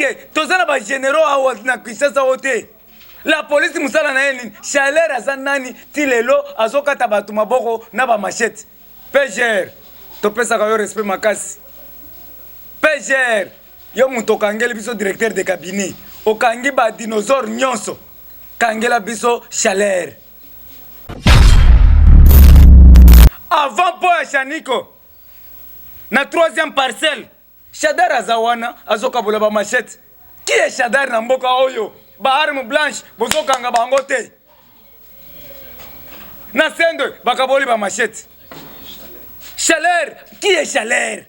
Que toza na ba généraux awa na Kinshasa oyo te. La police mosala na ye nini? Chaleur aza nani ti lelo azokata bato maboko na ba machette. PGR topesaka yo respect makasi. PGR yo moto okangeli biso directeur de cabinet, okangi ba dinosaure nyonso, kangela biso chaleur. Avant po ya Shaniko na troisième parcelle Shadar aza wana azokabola ba machette. Qui est Shadar na mboka oyo? Ba arme blanche bozokanga bango te. Na sende bakaboli ba machette. Chaleur, qui est Chaleur?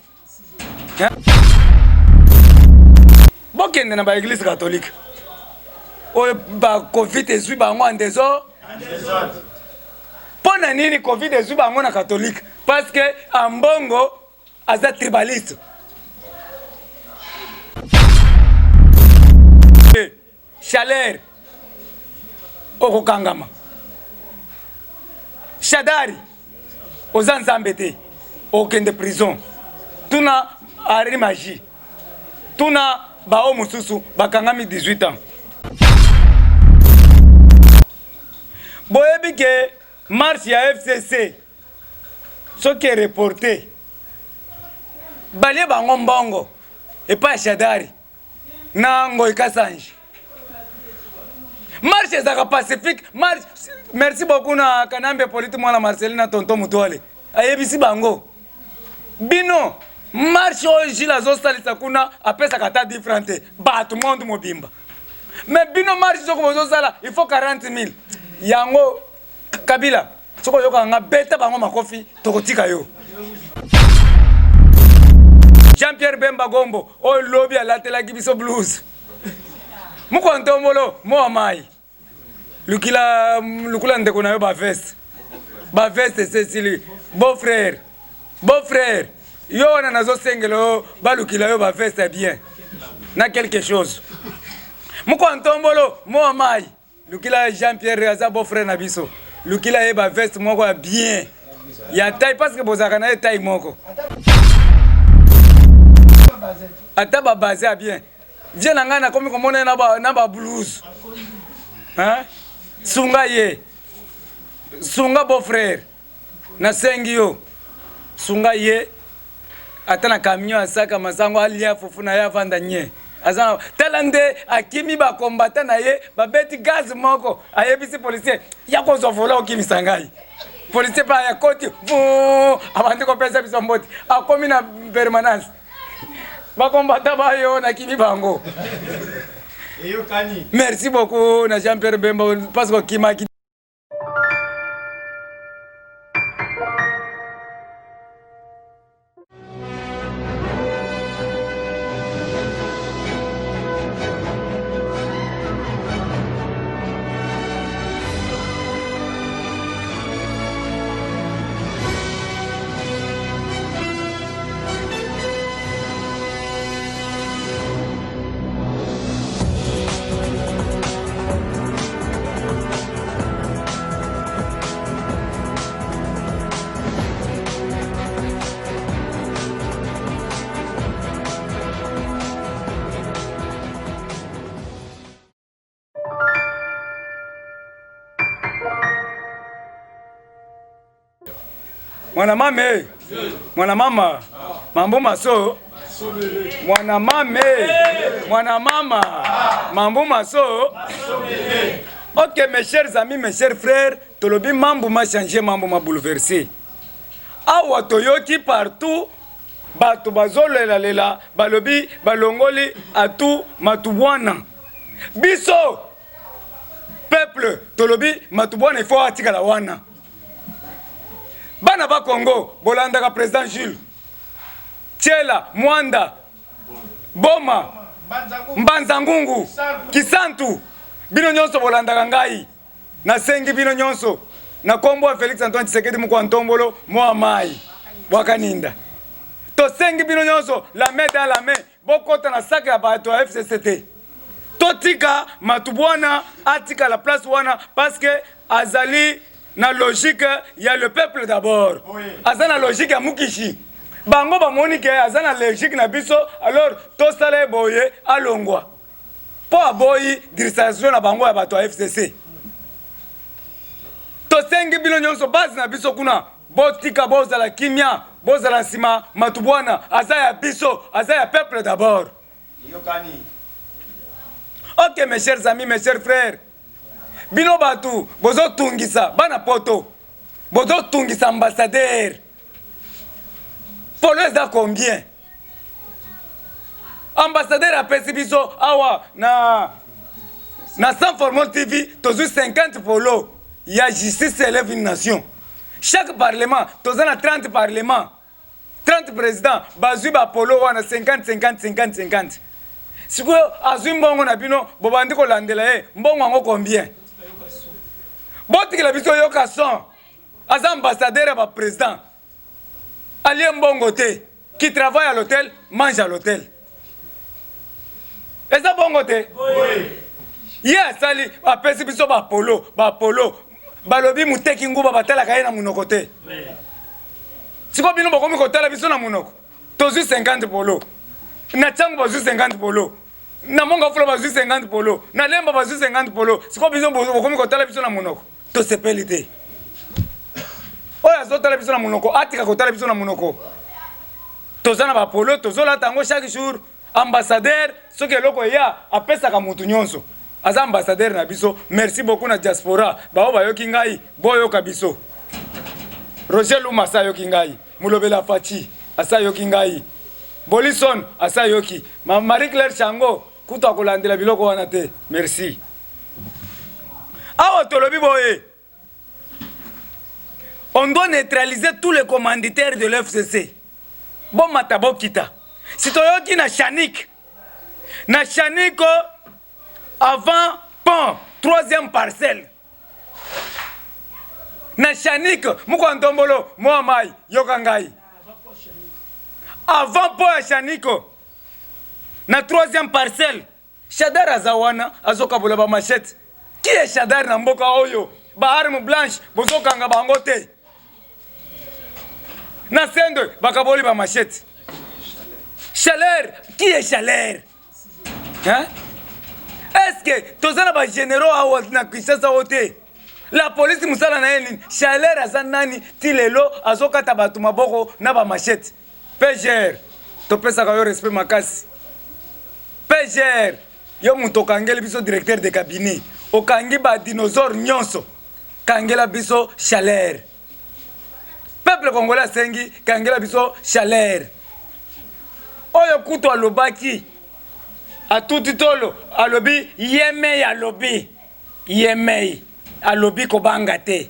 Hein? Bokende na ba église catholique. Oyo ba Covid ezwi bango en désordre. Mpo na nini Covid ezwi bango na catholique? Parce que Ambongo aza tribaliste. Eh, chaleur okokangama. Shadari oza nzambe te, okende prison. Tuna Henri Magie, tuna bao mosusu bakangami 18 ans. Boyebi ke marche ya FCC soki ereporte balie bango mbongo epai ya Shadari na Ngoi Kasanji. Marche ezalaka pacifique marche. Merci beaucoup na Kanambe Polite mwana Marceline na tonton Mutwale ayebisi bango bino marche oyo Gilles azosalisa kuna apesaka ata 10 francs te bato monde mobimba mais bino marche soko bozosala il faut 40 000 yango Kabila soki oyokaka nga beta bango makofi tokotika yo. Jean-Pierre Bemba Gombo oyo lobi alatelaki biso blouse moko ntombolo mowa mai lukila lukula ndeko na yo ba veste ba veste esesili beau frère beau frère yo wana nazosengela yo balukila yo ba veste ya bien na quelque chose moko ntombolo mowa mai Lukila Jean Pierre aza beau frère na biso. Lukila ye ba veste moko ya bien. Ya taille parce que bozalaka na ye taille moko. Ata ba base ya bien. Vie na ngai nakomi komona ye na ba na ba blouse. Hein? Sunga ye. Sunga beau frère. Nasengi yo sunga ye ata na camion asaka masango alia fufu na ye avanda nye aza tala nde akimi bakombata na ye babeti gaz moko ayebisi policier ya kozwa vola okimisa ngai policier mpe ayakoti abandi kopesa biso mbote akomi na permanence bakombata bayo nakimi bango merci beaucoup na jean pierre bemba parce que okimaki Mwana mame, mwana mama, mambo maso, mwana mame, mwana mama, mambo maso. Ok, mes chers amis, mes chers frères, tolobi mambo ma changer, mambo ma bouleverser. Awa toyoki partout bato bazolelalela balobi balongoli atu matubwana biso peuple tolobi matubwana ifo atikala wana Bana ba Congo bolandaka president Jules Tshiela Mwanda Boma Mbanza Ngungu Kisantu bino nyonso bolandaka ngai nasengi bino nyonso na kombo ya Felix Antoine Tshisekedi mukwa ntombolo mwa mai bwakaninda tosengi bino nyonso la main dans la main bokota na saka ya bato ya FCC te totika matubwana atikala place wana parce que azali na logique ya le peuple d'abord aza na logique ya mukishi. Bango bamoni ke aza na logique na biso, alors tosala ye boye alongwa mpo aboyi distraction na bango ya bato ya FCC. Tosengi bino nyonso base na biso kuna, botika bozala kimia, bozala nsima. Matubwana aza ya biso, aza ya peuple d'abord. Yokani. Ok, mes chers amis, mes chers frères, bino bato bozotungisa bana poto, bozotungisa ambassadeur polo eza combien? Ambassadeur apesi biso awa na Sans Formol TV, tozwi 50 polo ya Justice élève une nation. Chaque parlement toza na 30 parlement, 30 président bazwi bapolo wana 50 50 50 50. Sikoyo azwi mbongo na bino, bobandi kolandela ye mbongo yango combien. Botikela biso yoka son, aza ambassadeur ya baprésident, alie mbongo te. Qui travaille à l'hôtel mange à l'hôtel, eza bongo te? Ye asali, apesi biso bapolo. Bapolo balobi muteki nguba batalaka ye na monoko te. Sikoyo bino bokomi kotala biso na monoko. Tozwi 50 polo na ntango, bazwi 50 polo na Mont Ngafula, bazwi 50 polo na Lemba, bazwi 50 polo. Sikoyo biso bokomi kotala biso na monoko, tosepeli te. Oyo azotala biso na monoko atika kotala biso na monoko. Toza na bapolo, tozolata yango chaque jour. Ambassadeur soki eloko eya apesaka motu nyonso, aza ambassadeur na biso. Merci beaucoup na diaspora bao bayoki ngai, boyoka biso. Roger Luma asa ayoki ngai, molobela Faci asa ayoki ngai, Bolison asa ayoki, Marie Claire Chango kutu akolandela biloko wana te. Merci. Awa tolobi boye: on doit neutraliser tous les commanditaires de l'FCC. Bomata bokita, si toyoki na Chanik, na Chanik avant pont, troisième parcelle na Chanik, moko ya ntombolo mwa mai, yoka ngai, avant pont ya Chaniko na troisième parcelle, Shadar aza wana azokabola bamachete. Qui est Shadar na mboka oyo? Baarme blanche bozokanga bango te. Na Sendwe bakaboli bamachete. Chaleur, qui est Chaleur, hein? Est-ce que toza na bagénéraux awa na Kinshasa oyo te? La police mosala na ye nini? Chaleur aza nani ti lelo azokata bato maboko na bamachete? PGR, topesaka yo respect makasi. PGR, yo moto okangeli biso directeur de cabinet, okangi badinosaure nyonso, kangela biso Chaleur. Peuple congolais asengi kangela biso Chaleur. Oyo kutu alobaki, atuti tolo, alobi yemei, alobi yemei, alobi kobanga te,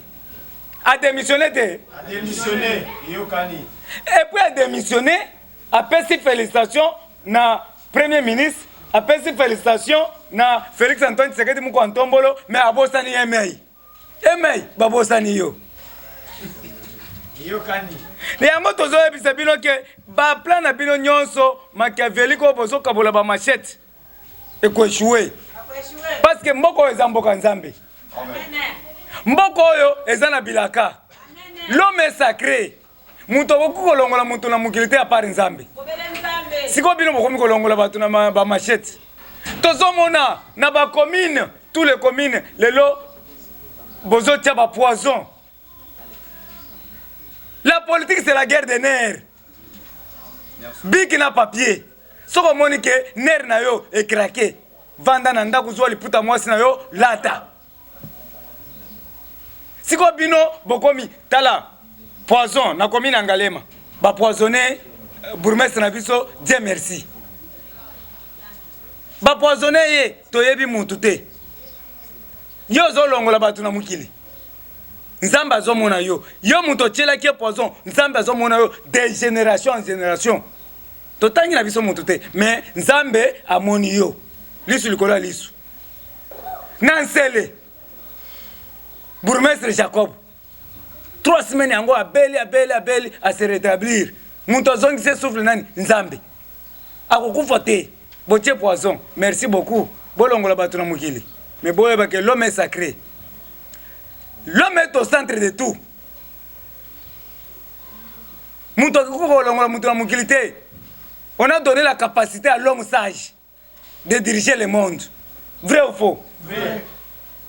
adémissionne te. Adémissionné, eyokani. Et puis adémissionné, apesi félicitation na premier ministre, apesi félicitation na Félix Antoine Tshisekedi moko ya ntombolo, mais abosani yemei. Yemei babosani yo. Eyokani. Yango tozoyebisa bino ke baplan na bino nyonso machiavélique oyo bozokabola bamachete ekoéchouer, parce que mboka oyo eza mboka Nzambe, mboka oyo eza na bilaka. L'homme est sacré. Moto akoki kolongola moto na mokili te à part Nzambe. Sikoyo bino bokomi kolongola bato na bamachete. Tozomona na bacommune, tous les communes lelo bozotia bapoison. La politique, c'est la guerre des nerfs. Bic na papier, soki omoni ke nerf na yo ecraquer, vanda na ndako, zwa liputa mwasi na yo lata. Sikoyo bino bokomi tala poison. Nakomi na Ngalema, bapoisonne bourgmestre na biso. Dieu merci, bapoisonne ye, toyebi mutu te. Yo ozolongola bato na mokili, Nzambe azomona yo. Yo moto otielaki ye poison, Nzambe azomona yo de génération en génération. Totangi na biso motu te, mais Nzambe amoni yo, lisu likolo ya lisu. Na Nsele, bourgmestre Jacob, 3 semaines yango abeli, abeli, abeli, ase rétablir. Moto azongisi souffle nani? Nzambe. Akokufa te. Botie poison, merci beaucoup, bolongola bato na mokili, mais boyeba ke l'homme est sacré, l'homme est au centre de tout. Moto akoki kolongola moto na mokili te. On a donné la capacité à l'homme sage de diriger le monde. Vrai ou faux? Vrai.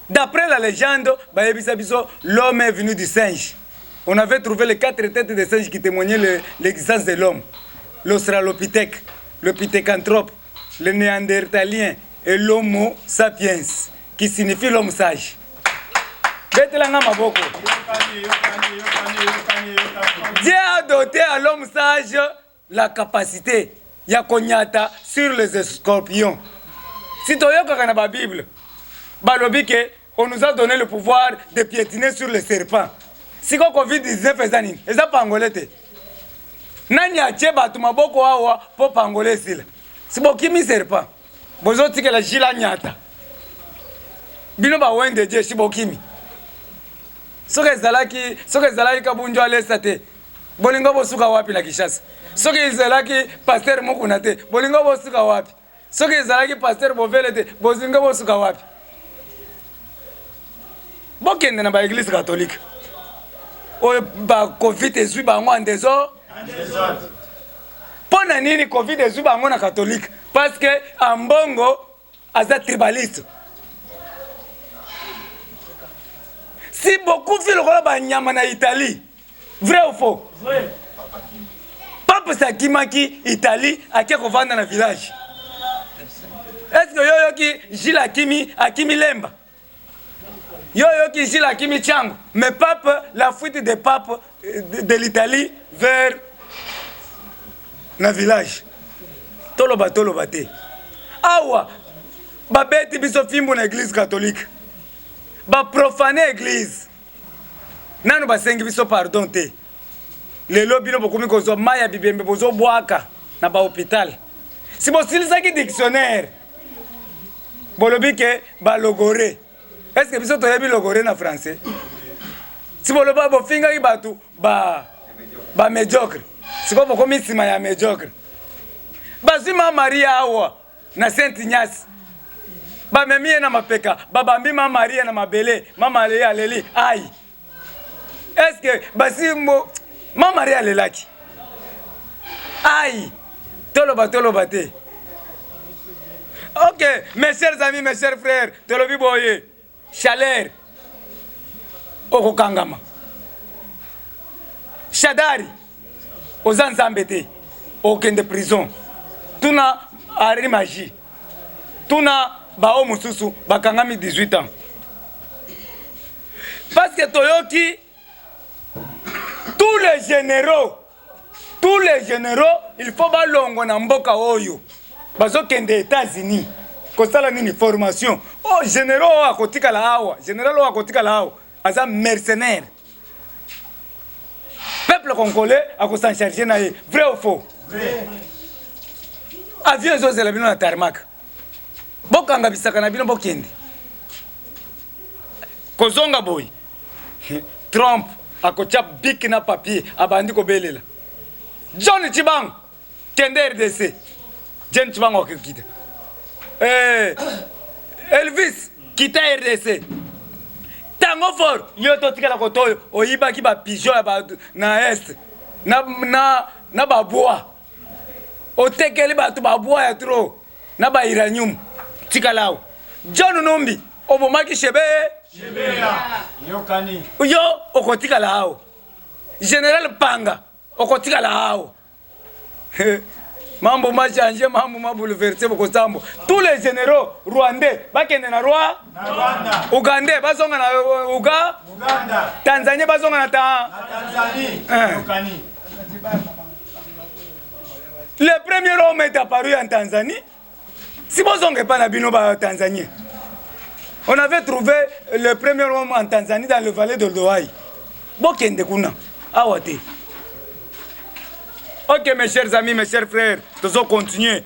D'après la légende, bayebisa biso, l'homme est venu du singe. On avait trouvé les quatre têtes de singe qui témoignaient l'existence de l'homme. L'Australopithèque, le Pithécanthrope, le Néandertalien et l'Homo sapiens, qui signifie l'homme sage. Betelanga maboko. Dieu a doté à l'homme sage la capacité ya konyata sur les scorpions. Si toyokaka na ba Bible, balobi ke on nous a donné le pouvoir de piétiner sur les serpents. Siko COVID-19 eza nini? Eza pangole te. Nani atie bato maboko awa po pangole esila? Si bokimi serpent, bozotikela jila nyata. Bino ba wende die si bokimi. Soki ezalaki, soki ezalaki kabunjo alesa te. Bolingo bosuka wapi na Kinshasa? Soki ezalaki pasteur Mukuna te, bolingo bosuka wapi? Soki ezalaki pasteur Bovele te, bolingo bosuka wapi? Bokende na ba eglise catholique oyo ba covid ezwi bango en désordre. Mpo na nini covid ezwi bango na catholique? Parce que Ambongo aza tribaliste. Si bokufi lokola banyama na Italie, vrai ou faux? Vrai. Pape akimaki Italie ake kovanda na village. Est-ce que yo yoki Gilles akimi akimi Lemba? Yo yoki Gilles akimi Tshangu? Mais pape, la fuite de pape euh, de, de l'Italie vers na village. Toloba toloba te. Awa babeti biso fimbu na église catholique. Ba profaner église. Nanu basengi biso pardon te. Lelo bino bokomi kozwa mai ya bibembe bozobwaka na ba hôpital. Si bosilisaki dictionnaire bolobi ke balogore. Est-ce que biso toyebi logore na français? Si boloba bofingaki bato ba ba médiocre. Sikoyo bokomi nsima ya médiocre. Bazwi ma Maria awa na Saint Ignace bamemi ye na mapeka babambi ma Maria na mabele ma Maria aleli ai est-ce que basi mo ma Maria alelaki ai toloba toloba te ok mes chers amis mes chers frères tolobi boye Chaleur okokangama. Shadari oza nzambe te okende prison. Tuna Henri Magie, tuna bao mosusu bakangami 18 ans parce que toyoki tous les généraux tous les généraux il faut balongwa na mboka oyo bazokende États-Unis kosala nini formation oh généraux oyo akotikala awa général oyo akotikala awa aza mercenaire peuple congolais akosan charge na ye vrai ou faux avion ezozela bino na tarmac bokanga bisaka na bino bokende kozonga boye Trump akotia bic na papier abandi kobelela John Chibangu kende RDC John Chibangu akokita eh, Elvis kita RDC tango fort yo totikala koto oyo oyibaki ba pigeon ya ba na est na, na, na babwa otekeli bato babwa ya trop na ba uranium tikala awa John Numbi obomaki shebe Shebeya yokani yo okotikala awa General Panga okotikala awa mambo ma change mambo ma bouleverse bokosambo tous les généraux rwandais bakende na roi na Rwanda ougandais bazonga na euh, uga Uganda tanzanie bazonga na ta na Tanzanie Eh. yokani Le premier homme est apparu en Tanzanie. Si bozonga epai na bino ba Tanzanie. On avait trouvé le premier homme en Tanzanie dans le vallée de l'Ohio. Bokende kuna awa te. Ok mes chers amis, mes chers frères, tozo continuer.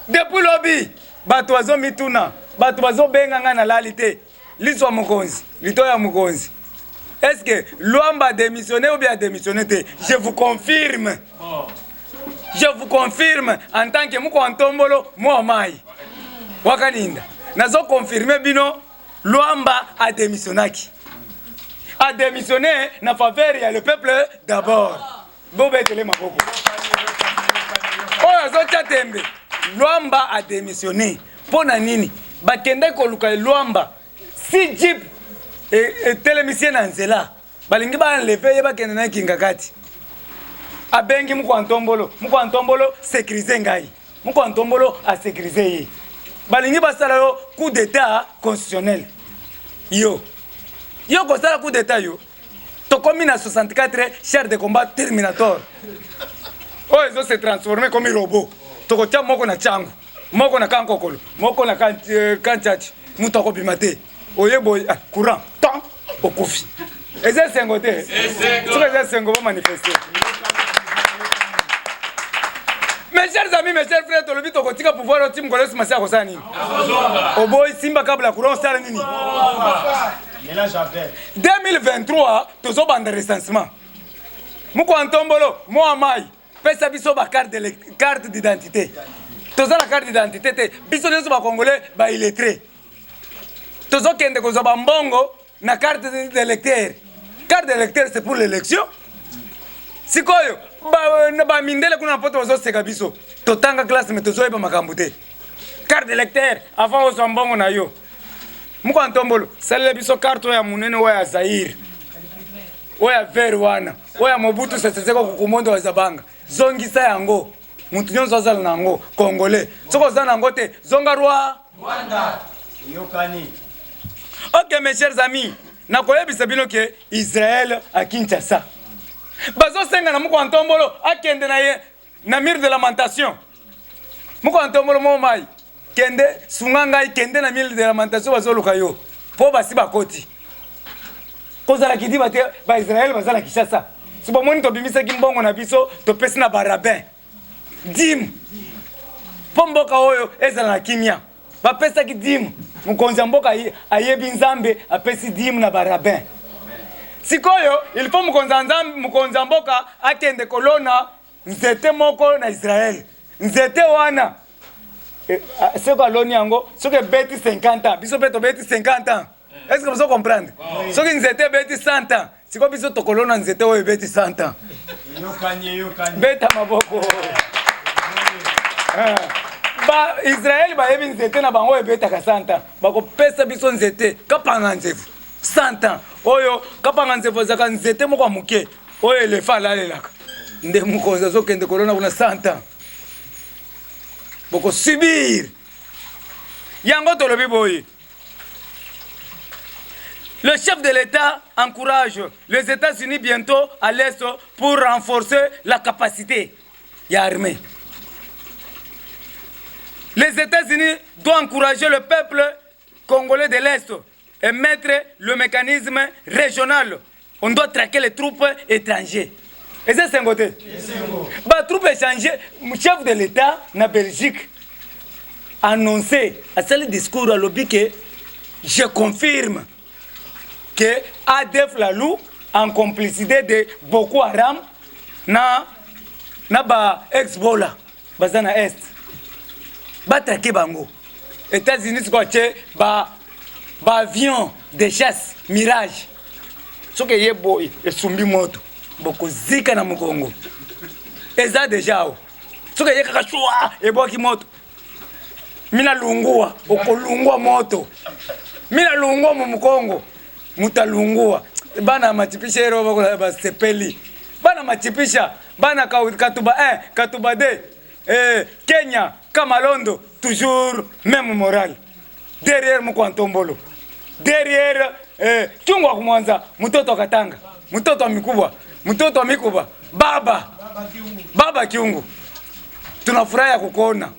Depuis lobi, bato bazo mituna, bato bazo benga nga na lali te. Liso ya mokonzi, lito ya mokonzi. Est-ce que Luamba a démissionné ou bien a démissionné te? Je vous confirme. Je vous confirme en tant que moko ntombolo mwa mai. Wakaninda. Nazo confirmer bino Luamba a démissionnaki. A démissionné na faveur ya le peuple d'abord. Bobetele maboko. Oyo azotya tembe, Lwamba a démissionné. Mpo na nini? Bakendaki koluka Lwamba. Si jeep etelemisi ye na nzela, balingi ba enlever ye bakende na Kingakati. Abengi mukwa ntombolo, mukwa ntombolo sécuriser ngai. Mukwa ntombolo a sécuriser ye. Balingi basala yo coup d'état constitutionnel. Yo. Yo kosala coup d'état yo. Tokomi na 64 chars de combat Terminator. Oyo ezo se transformer comme robot. Tokotia moko na Tshangu, moko na Kankokolo, moko na Kanchachi. Moto akobima te. Oye boye, ah, courant, tant okufi. Eza esengo te. Soki eza esengo ba manifester. Mes chers amis, mes chers frères, tolobi tokotika pouvoir oti mokolo esi masi akosala nini? Oboyi simba câble ya courant osala nini? 2023 tozobanda recensement. Mukwa ntombolo, mwa mai, pesa biso ba carte de carte d'identité. Toza na carte d'identité te. Biso nyonso ba congolais ba illettrés. Tozokende kozwa ba mbongo na carte d'électeur. Carte d'électeur c'est pour l'élection. Sikoyo ba, ba mindele kuna na poto bazoseka biso. Totanga classe mais tozoyeba makambo te. Carte d'électeur avant ozwa mbongo na yo. Mukwa ntombolo salela biso carte oyo ya munene oyo ya Zaire. Oyo ya vert wana, oyo ya Mobutu Sese Seko Kukumondo wa Zabanga. Zongisa yango. Mutu nyonso azala na yango congolais. Soki oza na yango te, zonga roi. Rwanda. Yokani. Ok mes chers amis, nakoyebisa bino ke Israël à Kinshasa. Bazosenga na mukwa ntombolo akende na ye na mur de lamentation. Mukwa ntombolo mo mai kende sunga ngai kende na mur de lamentation bazoluka yo po basi bakoti. Kozala kidiba te ba Israël baza na Kinshasa. Si bomoni tobimisaki mbongo na biso topesi na ba rabbin dime mpo mboka oyo ezala na kimia. Bapesaki dime, mokonzi ya mboka ayebi Nzambe apesi dime na ba rabbin. Sikoyo il faut mokonzi ya Nzambe, mokonzi ya mboka akende kolona nzete moko na Israël. Nzete wana soki aloni yango soki ebeti 50 ans, biso mpe tobeti 50 ans. Est-ce que vous comprenez? Soki nzete ebeti 100 ans, sikoyo biso tokolona nzete oyo ebeti 100 ans. Yokani, yokani. Beta maboko. Ba Israël bayebi nzete na bango ebetaka 100 ans. Bakopesa biso nzete kapanga nzefu 100 ans. Oyo kapanga nzefu ezalaka nzete moko ya moke oyo elefa alalelaka. Nde mokonzi azokende kolona kuna 100 ans. Bokosubir. Yango tolobi boye. Le chef de l'État encourage les États-Unis bientôt à l'Est pour renforcer la capacité armée. Les États-Unis doivent encourager le peuple congolais de l'Est et mettre le mécanisme régional. On doit traquer les troupes étrangères. Et c'est un côté. Ba troupes étrangères, chef de l'État na Belgique annoncé à ce discours à lobby que je confirme que ADF Lalou en complicité de Boko Haram na na ba ex-Bola baza na Est. Ba traquer bango. États-Unis c'est quoi ba ba avion de chasse Mirage. Soki ye boy esumbi moto bokozika na mokongo. Eza déjà awa. Soki ye kaka shwa ebwaki moto. Mina lungua, okolungua moto. Mina lungua mu mukongo. Mutalungua. Bana machipisha ero bakola basepeli. Bana machipisha, bana katuba 1, katuba 2. Kenya, Kamalondo, toujours même morale. Derrière mukwa ntombolo. Derrière Kyungu Kumwanza, mtoto Katanga, mtoto wa mikubwa, mtoto wa mikuba, baba. Baba Kyungu. Tunafurahi kukuona.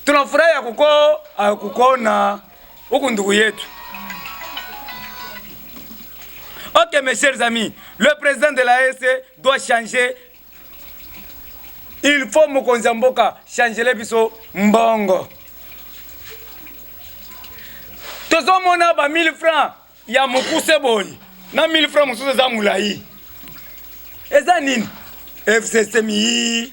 Tunafurahi kukuona huku ndugu yetu. Ok mes chers amis, le président de la EC doit changer. Il faut mokonzi ya mboka changer biso mbongo. Tozomona ba 1000 francs ya mokuse boye na 1000 francs mosusu eza molai. Eza nini? FCC miyi.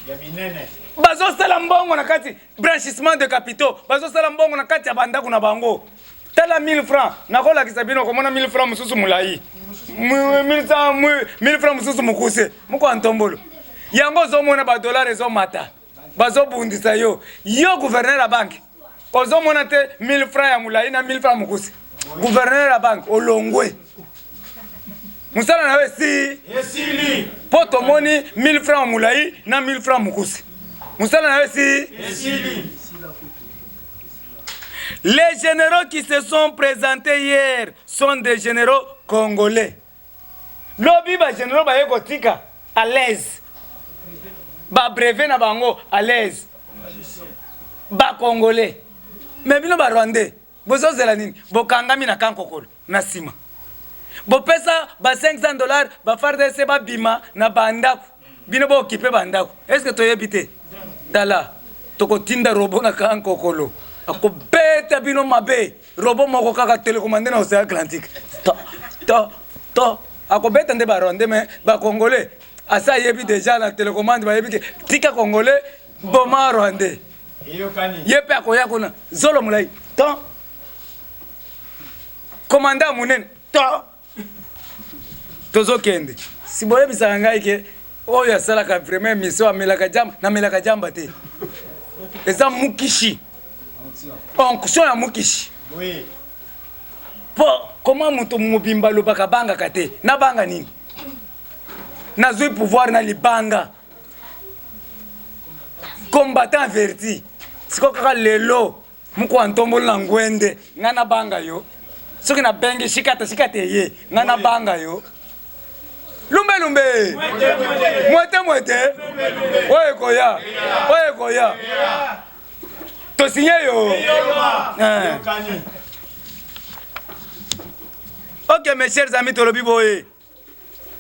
Ya minene. Bazosala mbongo na kati blanchissement de capitaux, bazosala mbongo na kati ya bandako na bango. Tala 1000 francs, nakolakisa bino komona 1000 francs mosusu molai. 1000 francs mosusu mokuse moko ya ntombolo. Yango ozomona ba dollars ezomata, bazobundisa yo. Yo gouverneur ya banque ozomona te 1000 francs ya molai na 1000 francs mokuse. Gouverneur ya banque olongwe, mosala na yo esi esili. Mpo tomoni 1000 francs molai na 1000 francs mokuse, mosala na yo esi esili. Les généraux qui se sont présentés hier sont des généraux congolais. Lobi ba généraux baye kotika à l'aise, ba brevet na bango à l'aise, ba congolais. Mais bino ba rwandais bozozela nini? Bokangami na kankokolo na nsima, bopesa ba 500 $ ba FARDC babima na bandako, bino bookipe bandako. Est-ce toyebi te? Tala, tokotinda robot na kankokolo, akobeta bino mabe. Robot moko kaka télécommandé na océan Atlantique, to to to akobeta nde barwandais. Mais bacongolais asa ayebi déjà na télécommande, bayebi ke tika congolais, boma rwandais. Eyokani. Ye mpe akoya kuna, zolo molai to komanda ya monene to tozokende. Si boyebisaka ngai ke oyo asalaka vraiment émission amelaka jamba, namelaka jamba te, eza mukishi, onction ya mukishi. Mpo koma moto mobimba alobaka bangaka te, nabanga nini? Nazwi pouvoir na libanga, combattant averti. Sikoyo kaka lelo moko ya ntombolo na ngwende, ngai nabanga yo? Soki nabengi shikata shikata eye, ngai nabanga yo? Lumbelumbe, mwete mwete, oyo ekoya, oyo ekoya, tosinye yo. Eyokani. Ok, mes chers amis, tolobi boye: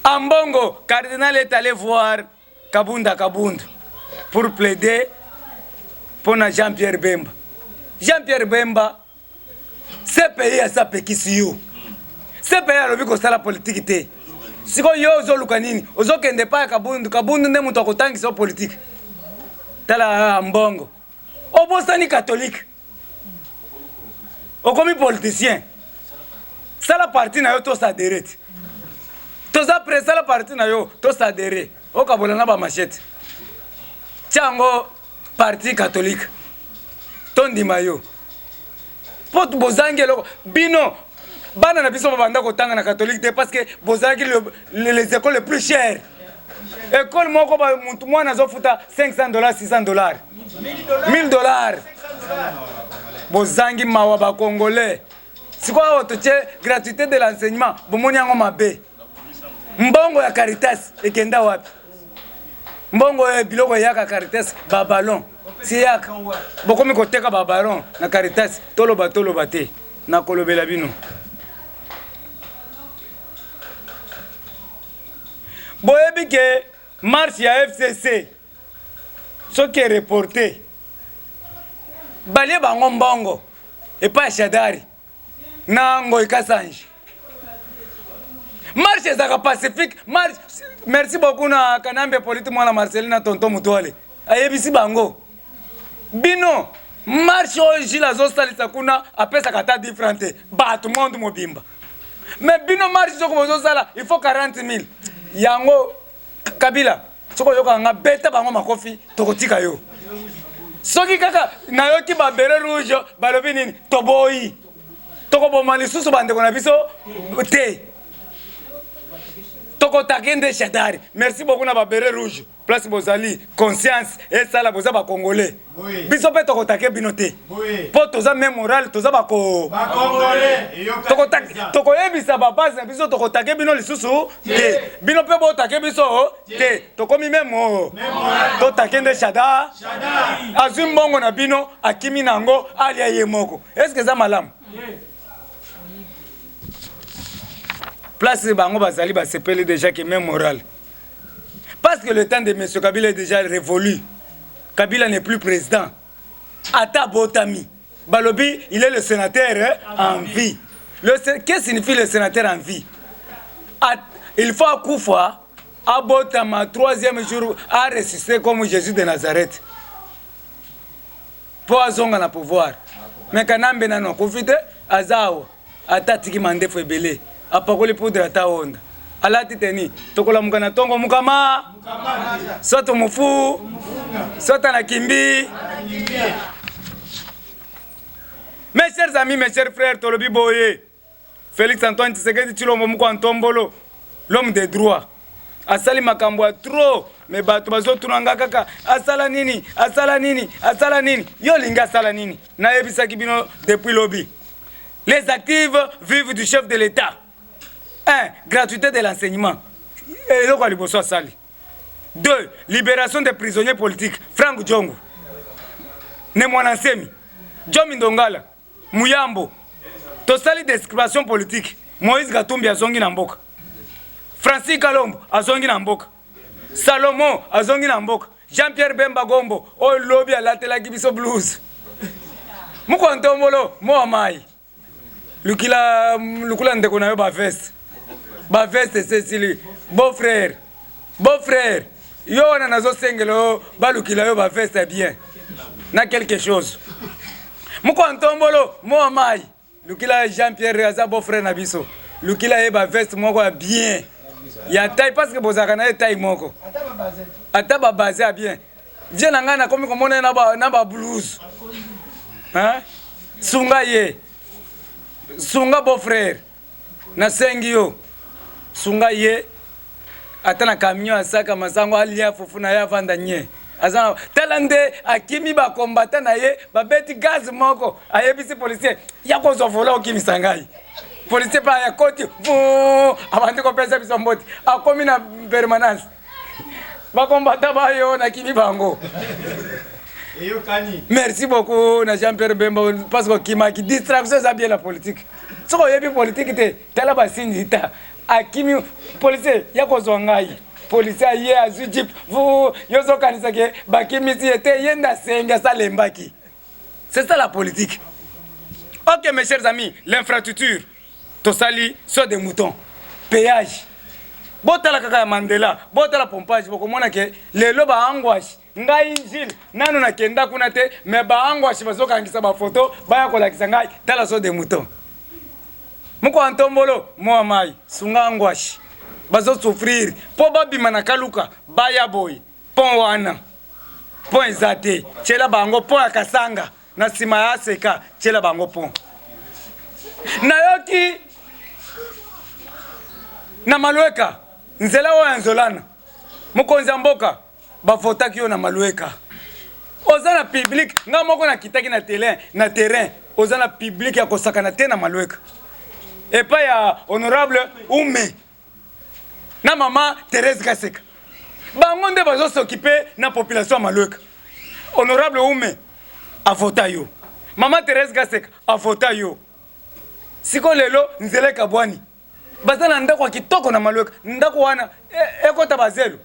Ambongo cardinal est allé voir Kabunda Kabunda pour plaider mpona Jean-Pierre Bemba. Jean-Pierre Bemba, CPI asa apekisi yo. CPI alobi kosala politike te. Sikoyo yo ozoluka nini? Ozokende epai ya Kabundu. Kabundu nde moto akotangisa yo politike? Tala Ambongo, obosani catholique, okomi politicien. Sala parti na yo, toadhérer te, toza prêt. Sala parti na yo, toadhérer. Okabola na bamachete, tia yango parti catholique, tondima yo. Mpo bozangi eloko, bino bana na biso babanda kotanga na catholique te, parce que bozalaki les écoles les plus chères. École moko, mutu mwana azofuta 500 $, 600 $, 1000 $. Bozangi mawa, bacongolais. Sikoyo awa totie gratuité de l'enseignement, bomoni yango mabe. Mbongo ya Caritas ekenda wapi? Mbongo oyo biloko eyaka Caritas, baballon siyaka, bokomi koteka baballon na Caritas. Toloba, toloba te, nakolobela bino. Boyebi ke marche ya FCC soki ereporté, balie bango mbongo epai ya Shadari na Ngoi Kasanji. Marche ezalaka pacifique, marche. Merci beaucoup na Kanambe Polite, mwana Marcelin na tonton Mutwale, ayebisi bango: bino marche oyo Gile azosalisa kuna, apesaka ata 10 franc te, bato monde mobimba. Mais bino marche soko bozosala, il faut 40 000. Yango Kabila, soki oyokaka nga, beta bango makofi, tokotika yo. Soki kaka nayoki babérets rouges balobi nini, toboyi, tokoboma lisusu bandeko na biso te, tokotake nde Shadari. Merci beaucoup na babérets rouges, place bozali, conscience esala, boza bacongolais. Biso mpe tokotake bino te, mpo toza même moral, toza bako tokoyebisa babase na biso, tokotake bino lisusu te, bino mpe botake biso te, tokomi même. Totake nde Shada, azwi mbongo na bino, akimi na yango, alia ye moko. Est-ce eza malamu? Place bango bazali, basepeli déjà ke même moral, parce que le temps de M. Kabila est déjà révolu. Kabila n'est plus président. Ata botami. Balobi, il est le sénateur, hein, en vie. Qu'est-ce que signifie le sénateur en vie? Il faut akufa, abotama troisième jour, a ressuscité comme Jésus de Nazareth. Po azonga na pouvoir. Mais Kanambe nano akufi te, aza awa. Ata atiki mandefu ebele. Apakoli poudre ata onda. Alati teni. Tokolamuka na tongo mukama. Soto mufu. Soto na kimbi. Mes chers amis, mes chers frères, tolobi boye. Félix Antoine Tshisekedi Tshilombo mukwa ntombolo, l'homme de droit. Asali makambo ya trop, mais bato bazotuna nga kaka asala nini, asala nini, asala nini. Yo olingi asala nini? Nayebisaki bino depuis lobi. Les actives vivent du chef de l'État. 1. Gratuité de l'enseignement. Eloko ya liboso asali. 2. Libération des prisonniers politiques. Franck Diongo. Ne Mwana Nsemi. John Ndongala. Muyambo. Tosali description politique. Moïse Katumbi azongi na mboka. Francis Kalombo azongi na mboka. Salomon azongi na mboka. Jean-Pierre Bemba Gombo oyo lobi alatelaki biso blouse. Moko ntombolo moa mai. Lukila lukula ndeko na yo ba veste. Ba veste Cecily, beau frère. Beau frère. Yo wana nazosengela yo balukila yo ba veste bien. Na quelque chose. Moko ntombolo moa mai. Lukila Jean Pierre aza beau frère na biso. Lukila ye ba veste moko ya bien. Ya taille parce que bozalaka na ye taille moko. Ata ba base ya bien. Vie na ngai nakomi komona ye na ba blouse. Hein? Sunga ye. Sunga beau frère. Nasengi yo. Sunga ye. Ata na camion asaka masango alia fufu na ye avanda nye. Aza tala nde akimi ba combattant na ye babeti gaz moko ayebisi policier ya kozwa vola okimisa ngai. Policier pa ya koti abandi kopesa biso mbote akomi na permanence bakombata bayo nakimi bango. Eyokani. Merci beaucoup na Jean-Pierre Bemba parce que okimaki distraction eza bien la politique. Soki oyebi politique te tala basinzi ta akimi policier ya kozwa ngai. Policier aye azwi jeep vu yo ozokanisa ke bakimisi ye te ye nde asengi asalembaki. C'est ça la politique. Ok mes chers amis, l'infrastructure tosali saut de mouton, péage. Botala kaka ya Mandela, botala pompage bokomona ke lelo ba angoisse ngai Gilles nanu nakenda kuna te mais ba angoisse bazokangisa ba photo baya kolakisa ngai tala saut de mouton. Moko ya ntombolo mwa mai sunga angoisse bazo souffrir po babima na kaluka baya boye pont wana pont eza te tiela bango pont ya Kasanga na nsima ya ACK tiela bango pont. Nayoki na Malueka nzela oyo ya Nzolana mokonzi ya mboka bavotaki yo na Malueka oza na public nga moko nakitaki na terrain na terrain oza na public ya kosakana te na Malueka epai ya honorable Ume na mama Therese Kaseka bango nde bazo s'occuper na population ya Malueka. Honorable Ume avota yo, mama Therese Kaseka avota yo. Siko lelo nzela ekabwani, baza na ndako ya kitoko na Malueka, ndako wana ekota bazelo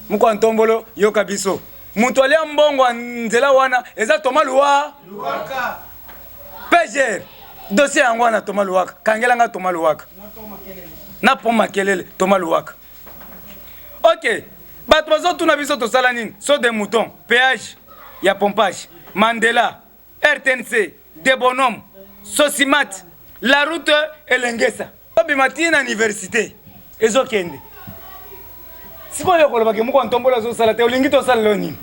moko ya ntombolo. Yoka biso, moto alia mbongo ya nzela wana eza Thomas Luwa PGR. Dossier yango wana Thomas Luwaka, kangela nga Thomas Luwaka na pont Makelele Thomas Luwaka. Ok, bato bazotuna biso tosala nini? Saut de mouton, péage ya pompage, Mandela, RTNC, de bonhomme, Sosimat, la route Elengesa. Obima ti na université ezokende. Sikoyo okolobaki moko ntombolo azosala te, olingi tosala nini?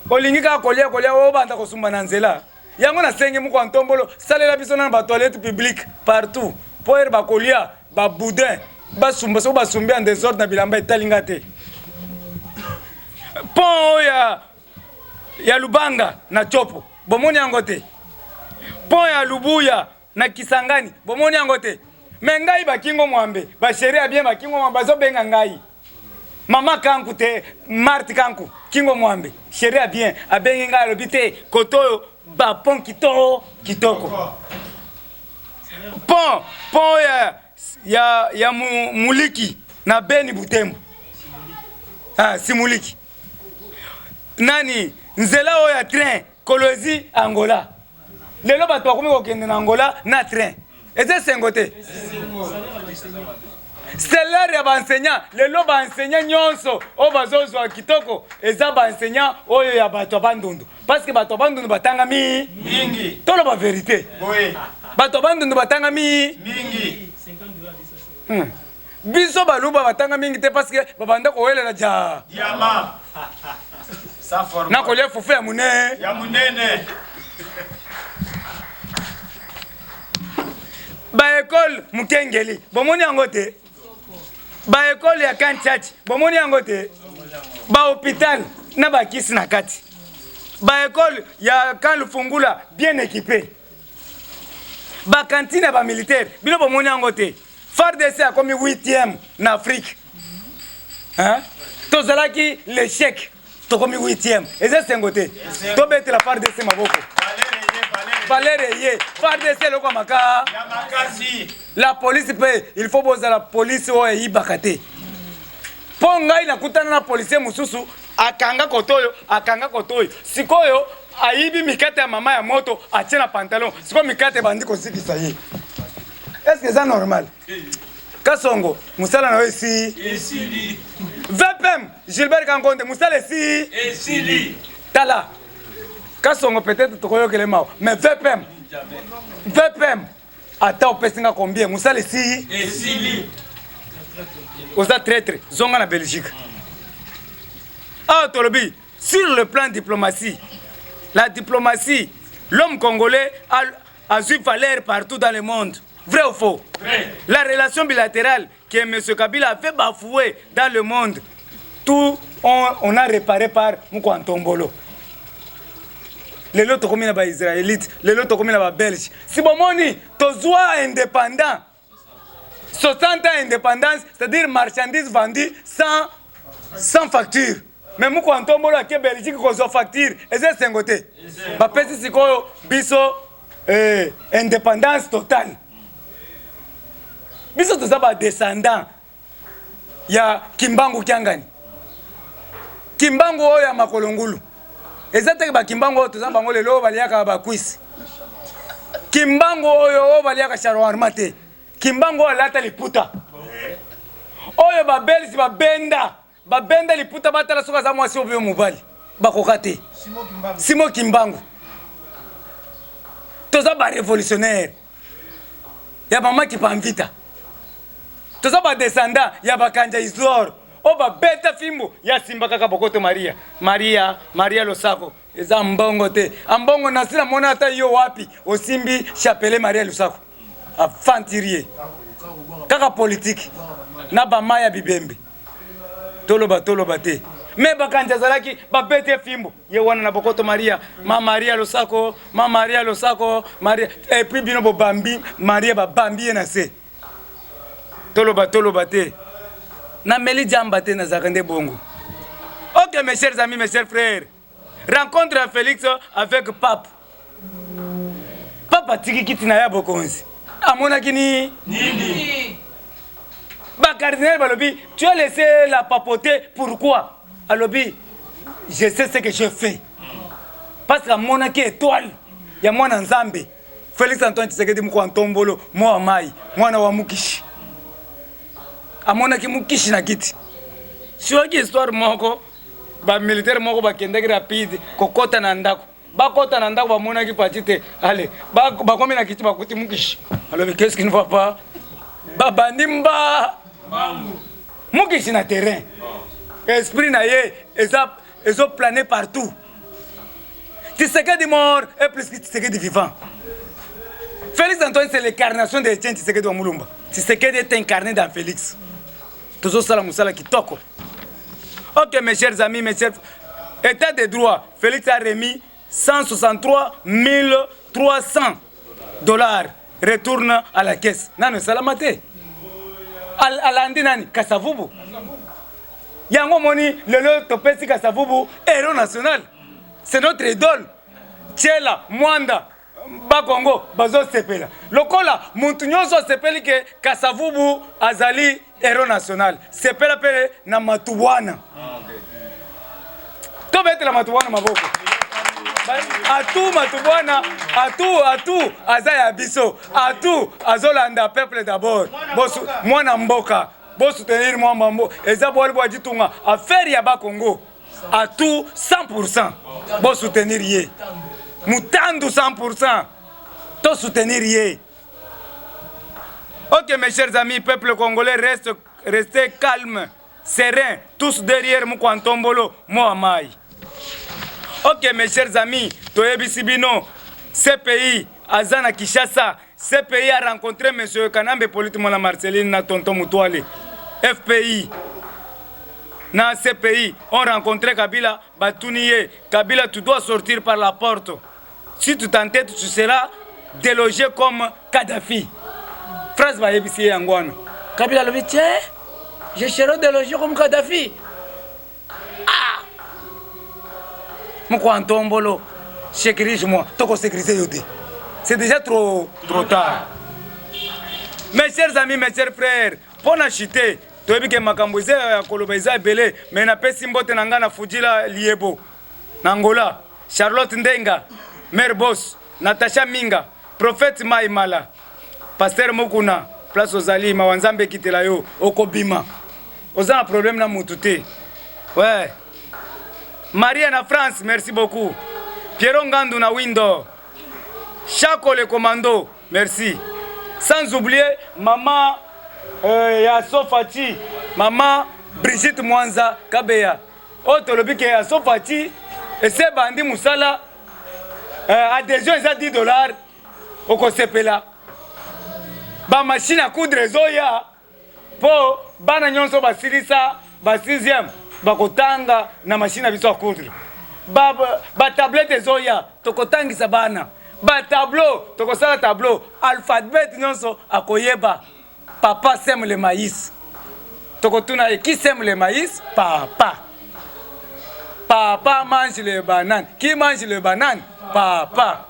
Olingi kaka kolia kolia obanda kosumba na nzela. Yango nasengi moko ya ntombolo salela biso na ba toilette publique partout po ere bakolia ba boudin basumba soki basumbi en désordre na bilamba etali nga te. Pont oyo ya Lubanga na Tshopo bomoni yango te. Pont ya Lubuya na Kisangani bomoni yango te. Me ngai bakingo mwambe ba chéri ya bien bakingo mwambe bazobenga ngai mama Kanku te, Marthe Kanku kingo mwambe chéri ya bien abengi ngai alobi te koto oyo ba pont kitoko kitoko pont pont ya Muliki na Beni Butembo, ah, Simuliki nani nzela oyo ya train Kolwezi Angola. Lelo bato bakomi kokende na Angola na train, eza esengo te. Salaire ya baenseignant lelo, baenseignant nyonso oyo bazozwa kitoko eza baenseignant oyo ya bato ya Bandundu, parce que bato ya Bandundu batangami mingi. Toloba vérité. Boye. Bato ya Bandundu batanga mi mingi. Biso baluba batanga mingi te parce que babanda kowelela ja Diamant. Sans format. Na kolia fufu ya munene. Ya munene. Ba école mukengeli bomoni yango te. Ba école ya Kantiachi bomoni yango te. Ba hôpital na ba kisi na kati. Ba école ya Kalufungula bien équipée. Ba cantine ya ba militaire bino bomoni yango te. FARDC akomi 8e na Afrique. Hein? Tozalaki l'échec tokomi 8e. Eza sengo te. Tobetela FARDC maboko. Valeur eye. FARDC eloko ya maka. Ya makasi. La police pe il faut bozala police oyo eyibaka te. Mpo ngai nakutana na policier mosusu akanga koto oyo akanga koto oyo sikoyo ayibi mikate ya mama ya moto atie na pantalon sikoyo mikate ebandi kozikisa ye. Est-ce que eza normal? Kasongo mosala na yo esi esili. VPM Gilbert Kankonde mosala esi esili. Tala Kasongo peut-être tokoyokele mawa mais VPM VPM ata opesi nga combien mosala esi esili. Oza traître, zonga na Belgique. Awa tolobi sur le plan diplomatie, la diplomatie, l'homme congolais a azwi valeur partout dans le monde. Vrai ou faux? Vrai. La relation bilatérale que M. Kabila a fait bafouer dans le monde, tout on a réparé par Mukwantombolo. Lelo tokomi na ba Israélites, lelo tokomi na ba Belges. Si bomoni tozwa indépendant, 60 ans indépendance, c'est-à-dire marchandise vendue sans facture. Mais Mukwantombolo ake Belgique kozwa facture, eza esengo te. Bapesi sikoyo biso indépendance totale. Biso toza ba descendants ya Kimbangu Kiangani. Kimbangu oyo ya makolo ngulu. Eza te ba Kimbangu oyo toza bango lelo baliaka ba kwisi. Kimbangu oyo oyo baliaka shawarma te. Kimbangu oyo alata liputa. Oyo ba Belges babenda, babenda liputa batala soki aza mwasi oyo mobali. Bakoka te. Simon Kimbangu. Toza ba révolutionnaire ya mama Kipamvita. Toza ba descendant ya bakanja Isidore. Oyo babeta fimbu ya simba kaka bokoto Maria. Maria, Maria Losako. Eza mbongo te. Ambongo nasi na mona ata yo wapi osimbi chapelet Maria Losako. Aventurier. Kaka politique na ba maya bibembe. Toloba toloba te. Mais bakanja azalaki babete fimbu ye wana na bokoto Maria, ma Maria Losako, ma Maria Losako, Maria et puis bino bobambi Maria babambi ye na se. Toloba toloba te. Na meli jamba te nazalaka nde bongo. Ok mes chers amis, mes chers frères. Rencontre ya Félix avec Pape. Pape atiki kiti na ya bokonzi. Amonaki ni nini? Ba cardinal balobi, tu as laissé la papauté pourquoi? Alobi, je sais ce que je fais. Parce que amonaki étoile ya mwana Nzambe. Félix Antoine Tshisekedi moko ntombolo, mwa mai, mwana wa mukishi. Amonaki mukishi na kiti. Soki histoire moko ba militaire moko bakendaki rapide kokota na ndako. Bakota na ndako bamonaki Fatshi te. Allez, bakomi na kiti bakuti mukishi. Alobi qu'est-ce qui ne va pas? Babandi mba mukishi na terrain. Esprit na ye eza ezo planer partout. Tshisekedi mort est plus que Tshisekedi vivant. Félix Antoine, c'est l'incarnation de Etienne Tshisekedi wa Mulumba. Tshisekedi est incarné dans Félix. Tozo sala musala kitoko. Ok, mes chers amis, mes chers... État de droit, Félix a remis 163 300 dollars. Retourne à la caisse. Nano salamate. Alandi nani? Kasavubu. Yango moni lelo topesi Kasavubu héros national. C'est notre idole. Tchela, Mwanda, Bakongo bazo sepela. Lokola muntu nyonso asepeli ke Kasavubu azali héros national. Sepela pele na matubwana. Tobetela matubwana maboko. Atu matubwana, atu atu aza ya biso. Atu azolanda peuple d'abord. Bosu mwana mboka. Bo soutenir mwa mambo. Eza bwali bwa jitunga affaire ya Bakongo. Atu 100%. Bo soutenir ye. Mutandu 100%. To soutenir ye. Ok mes chers amis, peuple congolais reste restez calme, serein, tous derrière mukwa ntombolo moa mai. Ok mes chers amis, toyebisi bino CPI aza na Kinshasa, CPI a rencontré monsieur Kanambe Polite Mwana Marceline na tonton Mutwale. FPI na CPI ont rencontré Kabila, batuni ye Kabila tu dois sortir par la porte. Si tu t'entêtes, tu seras délogé comme Kadhafi. Phrase bayebisi ye yango wana. Kabila alobi tiens, je serai délogé comme Kadhafi. Ah! Mokwa ntombolo, sécurise moi, toko sécuriser yo te. C'est déjà trop trop tard. Mes chers amis, mes chers frères, mpo na chute toyebi ke makambo eza ya koloba eza ebele me napesi mbote na ngai na fujila liebo na Angola, Charlotte Ndenga, Mère Boss, Natacha Minga, Prophète Mai Mala, Pasteur Mukuna, place ozali mawa Nzambe ekitela yo, okobima. Oza na problème na mutu te. Ouais. Maria na France, merci beaucoup. Pierrot Ngandu na Window. Chako le commando, merci. Sans oublier maman euh, ya Sofati, maman Brigitte Mwanza Kabeya. Oyo tolobi ke ya Sofati ese ebandi mosala euh, adhesion eza 10 dollars okosepela ba machine à coudre ezoya mpo bana nyonso basilisa ba 6e bakotanga na machine na biso ya coudre ba tablette ba ezoya tokotangisa bana ba tableau tokosala tableau alphabet nyonso akoyeba papa sème le maïs tokotuna ye qui sème le maïs papa papa mange le banane qui mange le banane papa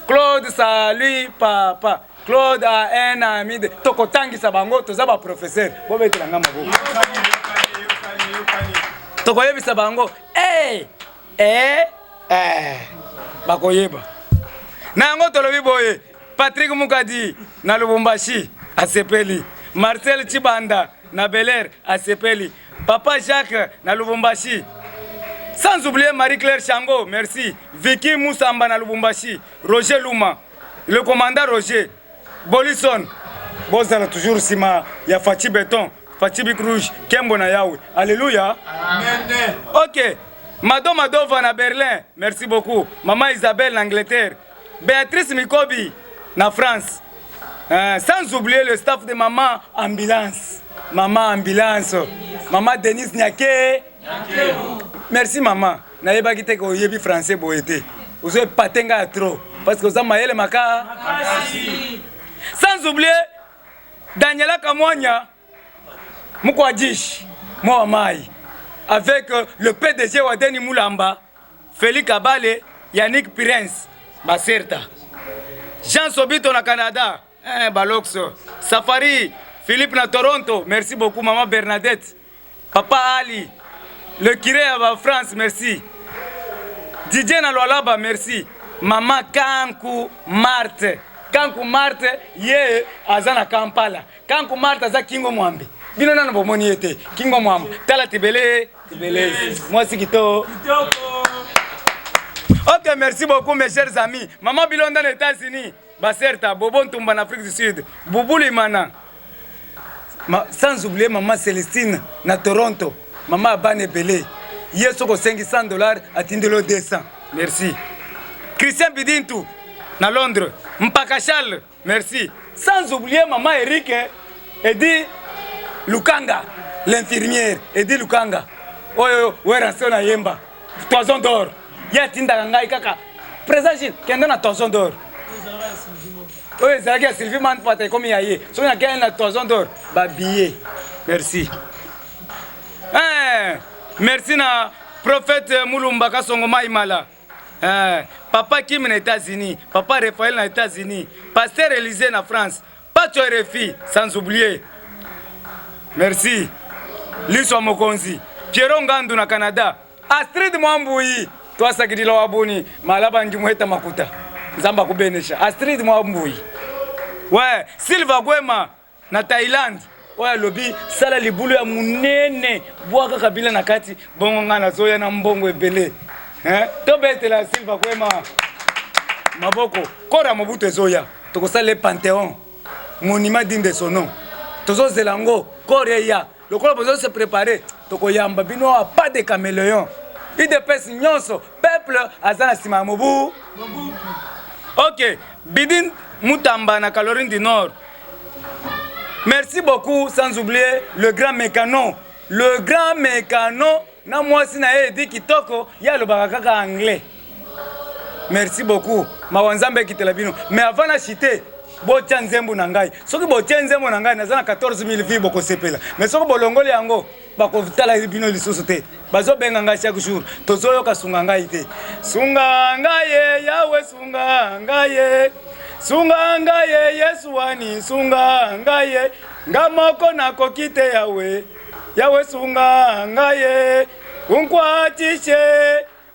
Claude salut papa Claude a un ami de tokotangisa bango toza ba professeur bobetela nga maboko tokoyebisa bango hey, eh, eh, bakoyeba na yango tolobi boye Patrick Mukadi na Lubumbashi asepeli Marcel Chibanda na Bel Air asepeli Papa Jacques na Lubumbashi sans oublier Marie-Claire Chango merci Vicky Moussamba na Lubumbashi Roger Luma le commandant Roger Bolison bozala toujours nsima ya Fatshi Beton Fatshi Bic Rouge Kembo na Yawe Alléluia Amen. Ok Mado Madova na Berlin merci beaucoup Maman Isabelle na Angleterre Béatrice Mikobi na France sans oublier le staff de Maman Ambulance Maman Ambulance Maman Denise Nyake merci maman nayebaki te koyebi français boye te ozo epate ngai ya trop parce que oza mayele maka sans oublier Daniela Kamwanya Mukwajish Mwa Mai avec le PDG Wadeni Moulamba Félix Kabale Yannick Prince Baserta Jean Sobito na Canada eh, Balox Safari Philippe na Toronto merci beaucoup maman Bernadette Papa Ali le curé ya France merci Didier na Lualaba merci Mama Kanku Marthe Kanku Marthe ye aza na Kampala Kanku Marthe aza Kingo Mwambe bino nano bomoni ye te Kingo Mwambe tala tibele tibele mwasi kitoko Ok merci beaucoup mes chers amis Maman Bilonda na États-Unis Baserta Bobo Ntumba na Afrique du Sud Bubulu Imana sans oublier maman Célestine na Toronto maman Abane Ebele ye soki osengi 100 dollars atindeli yo 200 merci Christian Bidintu na Londres Mpaka Charles merci sans oublier maman Eric Edi Lukanga l'infirmière Edi Lukanga oyo Werrason na yemba Toison d'or ye atindaka ngai kaka président Gilles kende na Toison d'or oyo ezalaki ya Sylvie Manpata ekomi ya ye soki nakei na Toison d'or babillet merci eh, merci na prophète Mulumba Kasongo Maimala eh, papa Kim na États-Unis papa Raphaël na États-Unis pasteur Élisée na France Pacho RFI sans oublier merci Liswa Mokonzi Pierrot Ngandu na Canada Astrid Mwambuyi twasakidila wabuni malaba ndimweta makuta nzamba kubenesha Astrid Mwambuyi ouais Silva Gwema na Thaïlande oyo alobi sala libulu ya munene bwaka kabila na kati bongo ngai nazoya na mbongo ebele hein? Tobetela Silva Gwema. Maboko corps ya Mobutu ezoya, tokosala ye panthéon, monument digne de son nom. Tozozela yango corps eya, lokola bozo se préparer, tokoyamba bino awa pas de caméléon. UDPS nyonso peuple aza na nsima ya Mobu. Ok, Bidin Mutamba na Caroline du Nord. Merci beaucoup, sans oublier le grand mécano. Le grand mécano na mwasi na ye Edi Kitoko, ye alobaka kaka anglais. Merci beaucoup. Mawa Nzambe ekitela bino. Mais avant na chiter, botia nzembo na ngai. Soki botie nzembo na ngai, naza na 14 000 vues, bokosepela. Mais soki bolongoli yango, bakotala bino lisusu te. Bazobenga ngai chaque jour. Tozoyoka sunga ngai te. Sunga ngai ye, Yahweh sunga ngai ye. Sunga ngai ye, Yesu wani sunga ngai ye. Nga moko nakoki te Yahweh. Yahweh sunga ngai ye. Unkwatishe,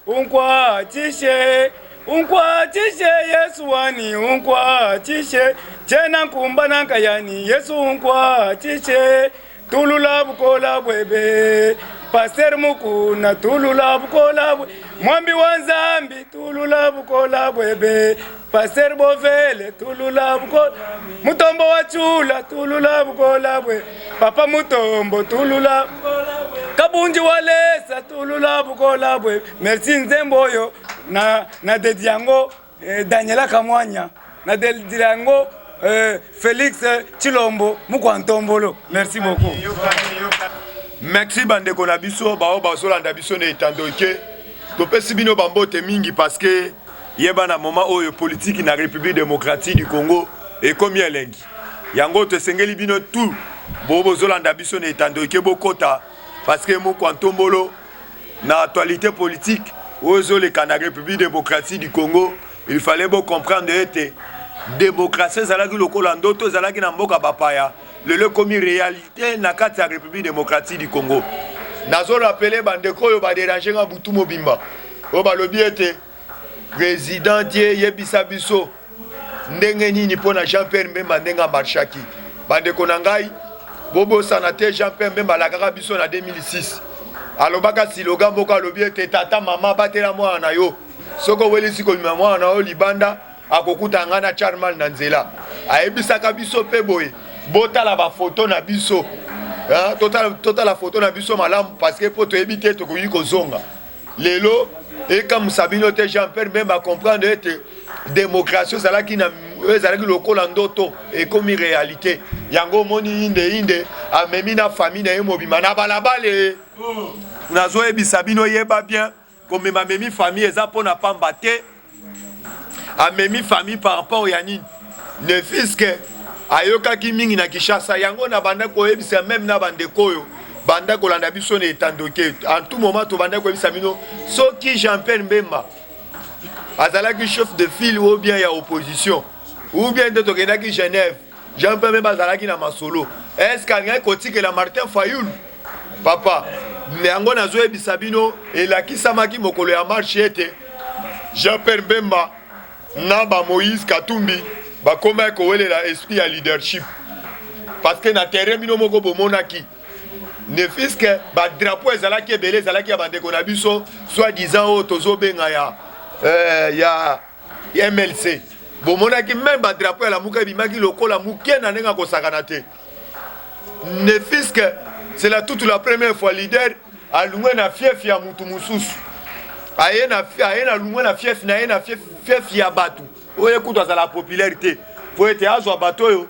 unkwatishe, unkwatishe Yesu wani unkwatishe. Tena nkumba na nkayani Yesu unkwatishe. Tulula bukola bwebe Pasteur Mukuna tulula bukola bwe Mwambi wa Nzambi tulula bukola bwebe Pasteur Bovele tulula bukola Mutombo wa Chula tulula bukola bwe Papa Mutombo tulula Kabunji wa Lesa tulula bukola bwe. Merci nzembo oyo na na dedi yango Daniela Kamwanya na dedi yango Felix Tshilombo Mukwa Ntombolo. Merci beaucoup. Merci bandeko na biso bao bazolanda biso na etando eke, topesi bino bambote mingi parce que yeba na moment oyo politique na République démocratique du Congo ekomi elengi. Yango tosengeli bino tout bo bozolanda biso na etando eke bokota parce que Mukwa Ntombolo na actualité politique oyo ezoleka na République démocratique du Congo, il fallait bo comprendre ete démocratie ezalaki lokola ndoto ezalaki na mboka bapaya, lelo ekomi réalité na kati ya République démocratique du Congo. Nazorappeler bandeko oyo badéranger nga butu mobimba, oyo balobi ete président die yebisa biso ndenge nini mpo na Jean-Pierre Mbemba ndenge amarchaki. Bandeko na ngai, bobosana te Jean-Pierre Mbemba alakaka biso na 2006, alobaka slogan moko, alobi ete tata mama batela mwana na yo, soki owelisi kobima mwana na yo libanda akokuta ngai na Charmal na nzela. Ayebisaka biso mpe boye, botala bafoto na biso, totala, totala foto na biso malamu parce que mpo toyebi te tokoki kozonga. Lelo ekamusa bino te Jean-Pierre Mbemba comprendre ete démocratie ezalaki na ezalaki lokola ndoto ekomi réalité. Yango omoni inde inde amemi na famille na ye mobima na balabala. Nazoyebisa bino, yeba bien, komema memi famille eza mpona pamba te. Amemi famille par rapport ya nini? Ne fût-ce que ayokaki mingi na Kinshasa. Yango na banda koyebisa même na bandeko oyo banda kolanda biso na etandoke, en tout moment tobanda koyebisa bino, soki Jean-Pierre Mbemba azalaki chef de file ou bien ya opposition ou bien nde tokendaki Genève, Jean-Pierre Mbemba azalaki na masolo, est-ce que alingaki kotikela Martin Fayulu? Papa, yango nazoyebisa bino, elakisamaki mokolo ya marche ete Jean-Pierre Mbemba na ba Moïse Katumbi bakomaki kowelela esprit ya leadership parce que na terrain bino moko bomonaki, ne fût-ce que badrapeau ezalaki ebele, ezalaki ya bandeko na biso soi-disant oyo tozobenga ya MLC. Bomonaki même badrapeau ya Lamuka ebimaki lokola moke na ndenge akosakana te. Ne fût-ce que c'est la toute la première fois leader alungwe na fief ya mutu mosusu, aye na lungwe na fief na ye, na fief ya bato oyo ekutu azala populaire te, po ete azwa bato oyo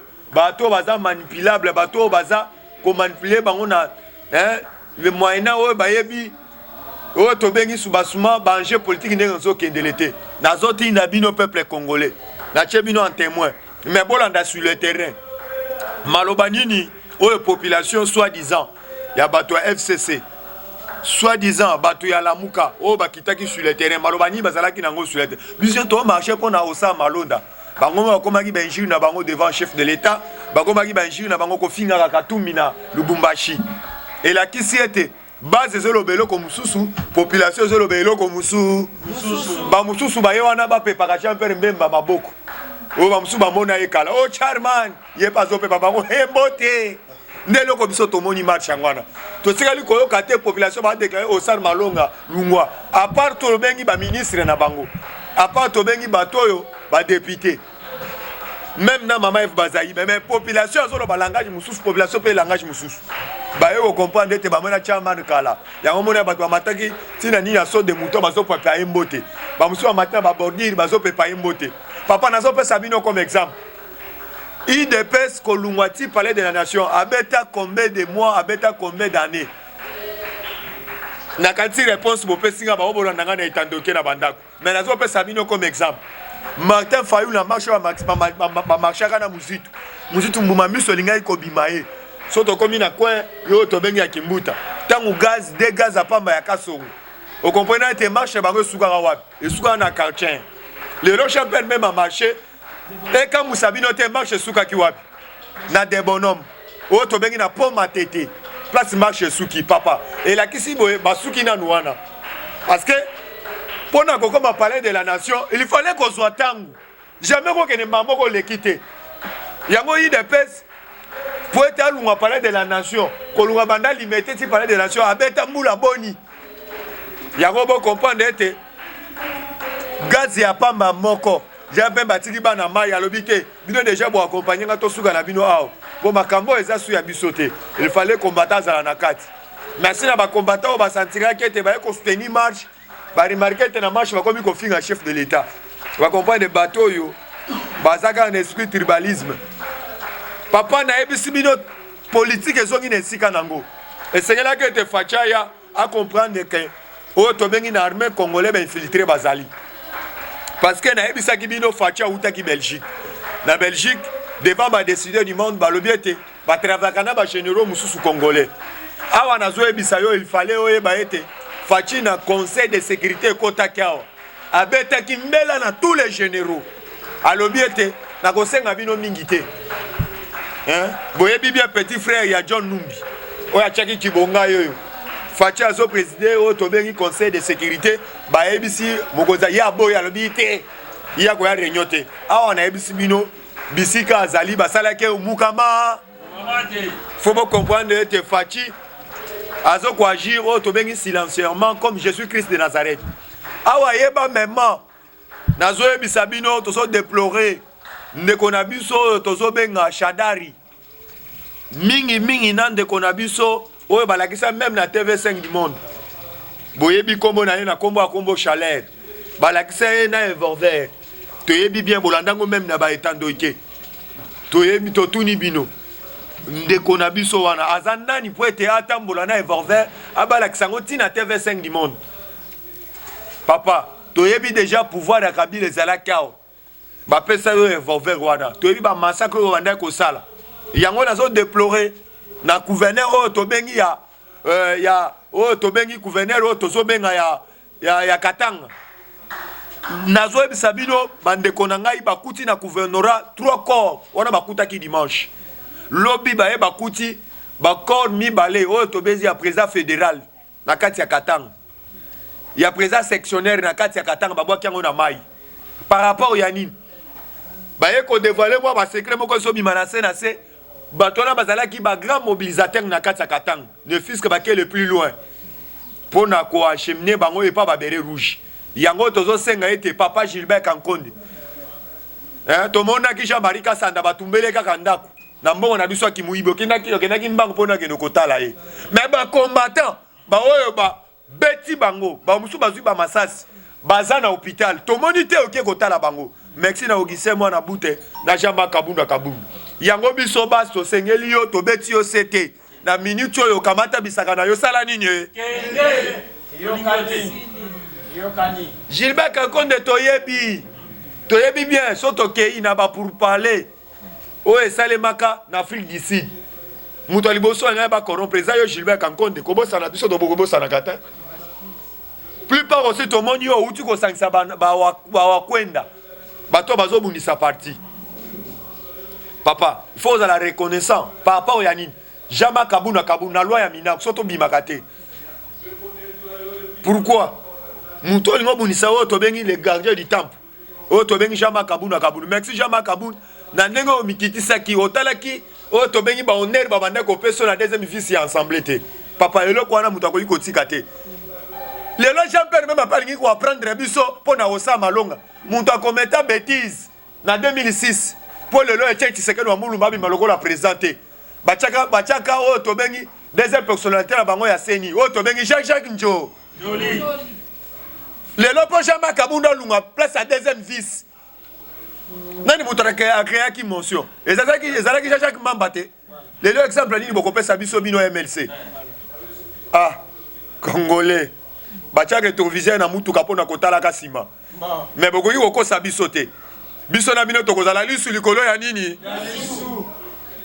baza manipulable, bato oyo baza komanipuler bango na, hein, le moyen oyo bayebi oyo tobengi subasuma baenjeu politique ndenge ezokendele te. Nazotinda bino peuple congolais, natie bino en témoin, mais bolanda sur le terrain maloba nini oyo population soi-disant ya bato ya FCC, soi-disant bato ya Lamuka oyo bakitaki sur le terrain, maloba nini bazalaki nango sur le terrain. Biso tomarche mpona osala malonda, bango mo bakomaki bainjure na bango devant chef de l'État, bakomaki bainjure na bango kofingaka Katumbi na Lubumbashi. Elakisi ete base ezoloba eloko mosusu, population ezoloba eloko mosusu. Bamosusu baye wana bapepaka Jean Pierre Mbemba maboko, oyo bamosusu bamona ye kala, o Charman ye mpe azopepa bango embote. Nde eloko biso tomoni marche yango wana, totikali koyoka te population badéclarer Osar Malonga lungwa, à part tobengi baministre na bango, à part tobengi bato oyo. Ba député. Même na mama Eve Bazaï, mais, mais population azoloba langage mosusu, population pe langage mosusu. Baye ko comprendre ete bamona chairman kala. Yango mona bato bamataki ntina nini ya saut de mouton bazopepa ye mbote. Bamosusu bamati na babordure bazopepa ye mbote. Papa nazopesa bino comme exemple. UDPS kolungwa ti palais de la nation abeta combien de mois, abeta combien d'années? Nakanisi réponse bopesi nga bango bolanda nga na etandoke na bandako. Mais nazopesa bino comme exemple. Martin Fayulu na marche oyo bamarchaka na Muzitu. Muzitu mbuma miso elingaki kobima ye. So tokomi na coin yo tobengi ya Kimbuta. Tango gaz, de gaz ya pamba ya Kasongo. Okomprena ete marche bango esukaka wapi? Esukaka na quartier. Lelo champion même a marché Ekamwisa bino te marche esukaki wapi? Na de bonhomme oyo tobengi na pont Matete place marche esuki papa elakisi boye basuki nanu wana parce que mpo na kokoma palais de la nation il fallait kozwa ntango jamais kokende mbala moko oleki te yango udps mpo ete alungwa palais de la nation kolungwa banda limete ti palais de la nation abeta mbula boni yango bocomprendre ete gazi ya pamba moko Jean Pemba atiki bana mayi alobi te bino deja bo accompagner nga tosuka na bino awa po makambo oyo eza su ya biso te il fallait combattant azala na kati merci na ba combattant oyo basentiraki ete baye ko soutenir marche ba remarque ete na marche bakomi kofinga chef de l'etat ba comprendre bato oyo baza kaka na esprit tribalisme papa nayebisi bino politique ezongi na esika nango esengelaki ete Fatshi aya a comprendre que oyo tobengi na armée congolais ba infiltré bazali parce que nayebisaki bino Fatshi awutaki Belgique na Belgique devant ba décideurs du monde balobi ete batravaka na ba généraux mosusu congolais awa nazoyebisa yo il fallait oyeba ete Fatshi na conseil de sécurité ekotaki awa abetaki mbela na tous les généraux alobi ete nakosenga bino mingi te hein? Boyebi bien petit frère ya John Numbi oyo atiaki kibonga oyo Fatshi azo présider oyo tobengi conseil de sécurité bayebisi mokonzi ye aboyi alobi te ye akoya réunion te awa nayebisi bino bisika azali basalaki mukama faut bo comprendre ete Fatshi azo koagir oyo tobengi silencieusement comme Jésus Christ de Nazareth awa yeba mema nazoyebisa bino tozo deplorer ndeko na biso oyo tozobenga Shadari mingi mingi na ndeko na biso oyo balakisa meme na TV5 du monde boyebi kombo na ye na kombo ya kombo Chaleur balakisa ye na revolver toyebi bien bolandango meme na baetandoike toyebi totuni bino ndeko na biso wana aza nani po ete atambola na revolver abalakisa yango ntina TV5 du monde papa toyebi deja pouvoir ya Kabila ezalaki awa bapesa yo revolver wana toyebi bamassacre oyo bandaki kosala yango nazo déplorer na gouverneur oyo tobengi ya, ya oyo tobengi gouverneur oyo tozobenga ya, ya, ya Katanga nazoyebisa bino bandeko na ngai bakuti na gouvernorat trois corps wana bakutaki dimanche lobi baye bakuti bacorps mibale oyo tobenzi ya président fédéral na kati ya Katanga ya président sectionnaire na kati ya Katanga babwaki yango na mai par rapport ya nini baye kodévoiler mwa basecret moko ezobima na se na se bato wana bazalaki bagrand mobilisateur na kati ya Katanga ne fût-ce que bake le plus loin mpo na koacheminer bango epa babérets rouge yango tozosenga ete papa Gilbert Kankonde eh, tomonaki Jean-Marie Kasanda batumbele kaka ndako na mbongo na biso ya kimuyibi okendaki okendaki mbango mpona akende kotala ye mais bacombattant baoyo babeti bango bamosusu bazwi bamasasi baza na hôpital tomoni te oke kotala bango merci na Augustin mwana bute na Jean-Marc Kabunda Kabundu yango biso basi tosengeli yo tobeti yo se te na minute oyo kamata bisaka na yo sala nini Yokani. Gilbert Kankonde toyebi toyebi bien so tokei na bapourparler oyo esalemaka na Afrique du Sud moto ya liboso ya ngai bacorrompre eza yo Gilbert Kankonde kobosana biso tobokobosanaka te plupart aussi tomoni yo outi kosangisa bawakwenda bato bazobundisa parti papa il faut ozala reconnaissant par rapport ya nini Jean-Marc Kabund Kabund na loi ya Minaku so tobimaka te pourquoi moto olingi obundisa oyo tobengi le gardien du temple oyo tobengi Jean-Marc Kabund Kabund merci Jean-Marc Kabund na ndenge oyo mikitisaki otalaki oyo tobengi bahonneur babanda kopesa na deuxième vice ya ensemble te papa eloko wana moto akoki kotika te. Lelo Jean Pierre Bemba mpe alingi ko apprendre biso mpo na kosala malonga. Moto akometa betise na 2006 mpo lelo Etienne Tshisekedi wa Mulumba abima lokola president te. Batiaka batiaka oyo tobengi deuxième personnalité na bango ya CENI oyo tobengi Jacques Jacques Njo. Lelo mpo Jean-Marc Kabund alunga place ya deuxième vice nani moto akreaki motion ezalaki ezalaki Jean Jacques Mamba te lelo exemple nini bokopesa biso bino MLC ah congolais batia retroviseur na mutuka mpo na kotalaka nsima me bokoki kokosa biso te biso na bino tokozala lisu likolo ya nini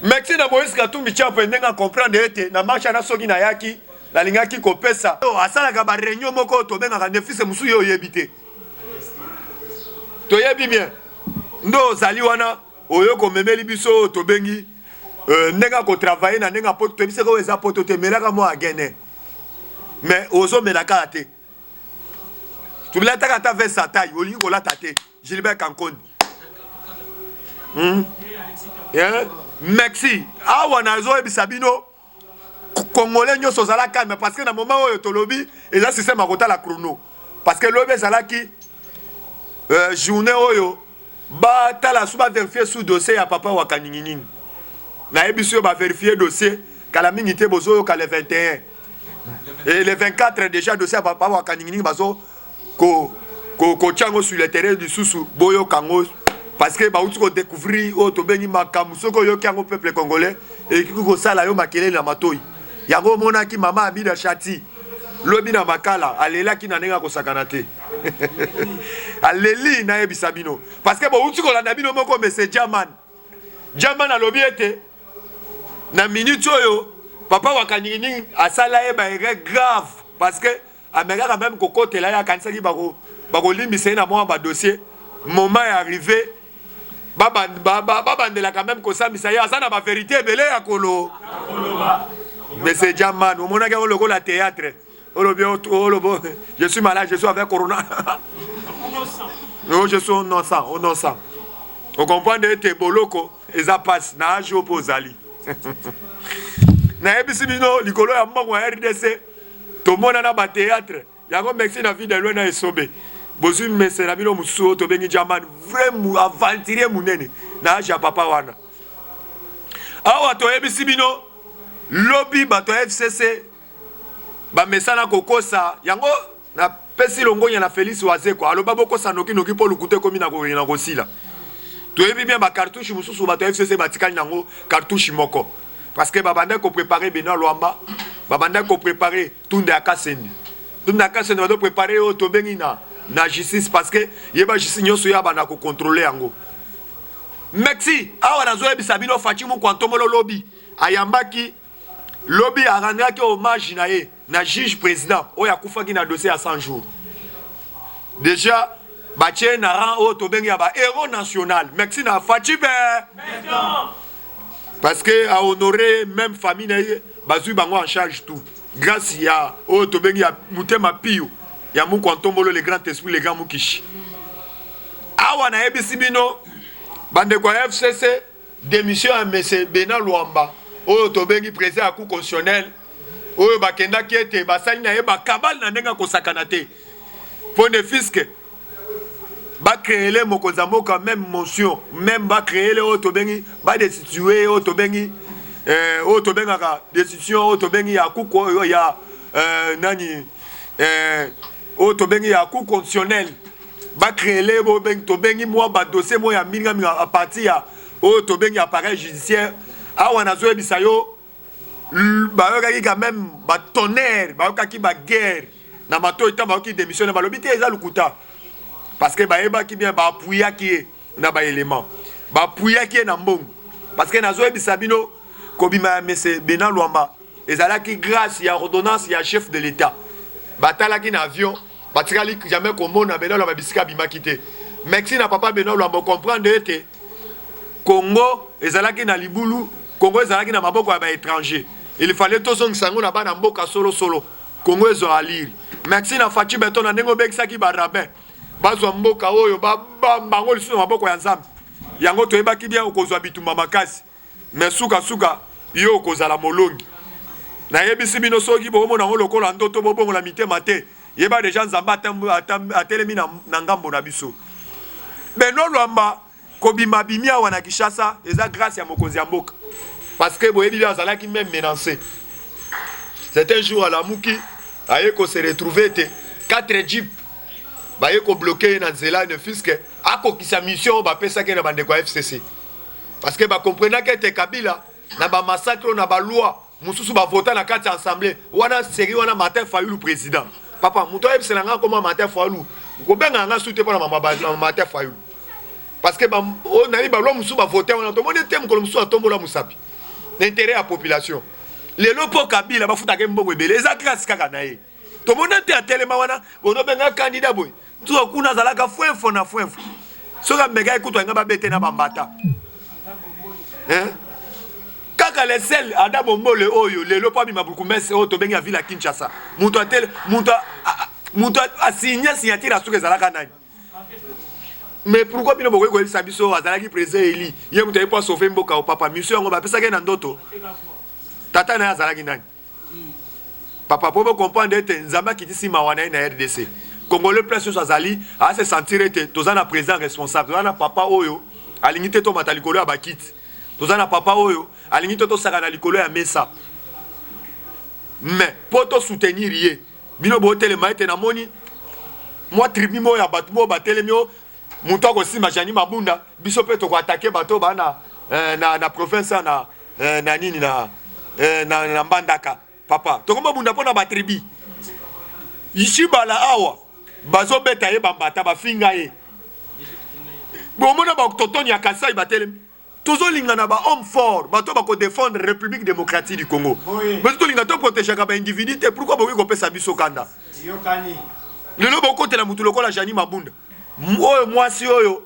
merci na moïse katumbi chapo ndenge acomprendre ete na marche na soki nayaki nalingaki kopesa asalaka bareunion moko tobengaka nefise mosusu ye oyebi te toyebi bien nde ozali wana oyo komemeli biso oyo tobengi euh, ndenge akotravaille na ndenge apoto toyebisaka oyo eza poto te melaka mwa agene mais ozomela kaka te tolataka ata veste atai olingi kolata te gilbert kankoni hmm? yeah? merci awa nazoyebisa bino Congolais nyoso zala calme parce que na moment oyo tolobi eza système ya kotala chrono parce que lobi ezalaki euh, journée oyo batala su baverifie su dossier ya papa wa kaninginingi nayebisi yo baverifie dossier kala mingi te bozoyoka le 21 et le 24 déjà dossier ya papa wa kaninginingi bazo ko ko kotia yango sur le terrain lisusu boyoka yango parce que bauti kodécouvrir oyo tobengi makambo soki oyoki yango peuple congolais ekoki kosala yo makelele na matoi yango omonaki mama amida shati lobi na makala alelaki na ndenge akosakana te aleli nayebisa bino parce que bouti kolanda bino moko mese jaman jaman alobi ete na minute oyo papa wakaninginingi asala ye baerreur grave parce que Amekaka meme kokotela ye akanisaki bako bakolimbisa ye na mwa ba dossier moment ya arrive babandelaka meme kosambisa ye aza na ba verite ebele ya kolo monsieur Jaman omonaki yango lokola théâtre olobi olobo je suis malade je suis avec corona oh, je suis innocent innocent okomprendre ete boloko eza pasi na age oyo mpo ozali nayebisi bino likolo ya mbongo ya rdc Tomona na ba theatre yango merci na vie de loin na esobe bozui mese na bino mosusu oyo tobengi jaman vrai aventurier munene na age ya papa wana awa toyebisi bino lobi bato ya fcc bamesana kokosa yango napesi longonya na Felix Wazekwa aloba bokosa noki noki mpo lokuta ekomi na kosila toyebi bien ba cartouche mosusu bato ya fcc batikali nango cartouche moko Parce que babandaki ko preparer Benoit Luamba, babandaki ko preparer Tunda ya Kasende. Tunda ya Kasende bazo preparer oyo tobengi na na justice parce que yeba justice nyonso ya banda ko contrôler yango. Merci, awa nazoyebisa bino Fatshi Mukwa Ntombolo lobi ayambaki lobi arendraki hommage na ye na juge président oyo akufaki na dossier ya 100 jours. Déjà batie na rang oyo tobengi ya ba héros national. Merci na Fatshi be. Parce que a honorer même famille na ye bazui bango en charge tout grâce ya oyo tobengi ya mutema piyo ya mukwa ntombolo le grand esprit le grand mukishi awa nayebisi bino bandeko ya FCC démission ya monsieur Bena Luamba oyo tobengi président ya cour constitutionnelle oyo bakendaki ete basali na ye bakabale na ndenge ya kosakana te mpo ne fiske ba créele mokonzi ya mboka meme motion meme ba créele oyo tobengi ba destitue oyo tobengi eh, oyo tobengaka destitution oyo tobengi ya cour oyo ya eh, nani eh, oyo tobengi ya cour constitutionnelle ba créele tobengi mwa ba dossier moko ya minga minga à partir ya oyo tobengi appareil judiciaire awa nazoyebisa yo bayokaki quand même ba tonnerre bayokaki ba guerre na matoi ntango bayoki démission na balobi te eza lokuta parce que bayebaki bien baapuyaki ye na baélément baapuyaki ye na mbongo parce que nazoyebisa bino kobima ya mese bena lwamba ezalaki grâce ya ordonnance ya chef de l'état batalaki na avion batikali jamais komona bena lwamba bisika abimaki te merci na papa bena lwamba comprendre ete Congo ezalaki na libulu, Congo ezalaki na maboko ya ba etrangers. Il fallait tozongisa yango na bana mboka solo solo. Congo ezwa allure. Merci na Fatshi Beton na ndenge obekisaki ba rabbin bazwa mboka oyo babamba yango lisusu na maboko ya Nzambe. Yango toyebaki bien okozwa bitumba makasi. Mais suka suka yo okozala molongi. Nayebisi bino soki bokomona yango lokola ndoto bobongola mitema te. Yeba dejà Nzambe atelemi na ngambo na biso. Benoit Lwamba kobima abimi awa na Kinshasa eza grâce ya mokonzi ya mboka. Parce que boyebi bien azalaki même menacé. C'est un jour alamuki aye ko se retrouver te 4 jeep baye ko bloquer ye na nzela ne fût-ce que akokisa mission oyo bapesaki ye na bandeko ya FCC. Parce que ba comprenaki ete Kabila na ba massacre na ba loi mosusu ba vota na kati ya assemblée wana série wana Martin Fayulu président. Papa moto ayebisela nga koma Martin Fayulu kobenga nga su te mpo na mama Martin Fayulu. Parce que ba oyo nayebi ba loi mosusu ba vote wana tomoni te mokolo mosusu atombola mosapi na intérêt ya population. Lelo mpo Kabila bafutaka ye mbongo ebele eza grâce kaka na ye. Tomoni te atelema wana bonobenga candidat boye nzuka kuna azalaka fwenfo na fwenfo soki amekaki kutu alinga babete na bambata hein? Kaka le sel ada bombole oyo lelo mpo abima bourgmestre oyo tobengi ya ville ya Kinshasa moto atele moto moto asigne signature ya suka ezalaka nani? Mais pourquoi bino bokoki koyebisa biso azalaki président eli ye moto aye mpo asauve mboka o papa mission yango bapesaki ye na ndoto tata na ye azalaki nani? Papa po bo comprendre ete Nzambe akitisi mawa na ye na rdc. Congolais place nionso azali a se sentir ete toza na president responsable, toza na papa oyo alingi te tomata likolo ya bakiti, toza na papa oyo alingi te tosakana likolo ya mesa. Mais po to soutenir ye, bino botelema ete namoni mwa tribu moko ya bato moko batelemi o moto akosimba Jeanine Mabunda, biso pe toko attaquer bato ba na, eh, na, na province na, eh, na nini na, eh, na, na Mbandaka. Papa, toko mabunda pona ba tribu. Ishibala awa bazobeta ye bambata bafinga ye. Bomona ba autochtone ya Kasai batelemi. Tozolinga na ba homme fort, bato bako défendre République démocratique du Congo. Mais tolinga to protégeaka ba individu te, pourquoi bokoki kopesa biso kanda? Lelo bokotela mutu lokola Jeanine Mabunda. Oyo mwasi oyo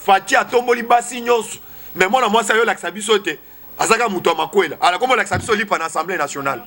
Fatshi atomboli basi nyonso, mais mwana mwasi ayo lakisa biso te azaka mutu ya makwela. Ala komo lakisa biso lipa na Assemblée nationale.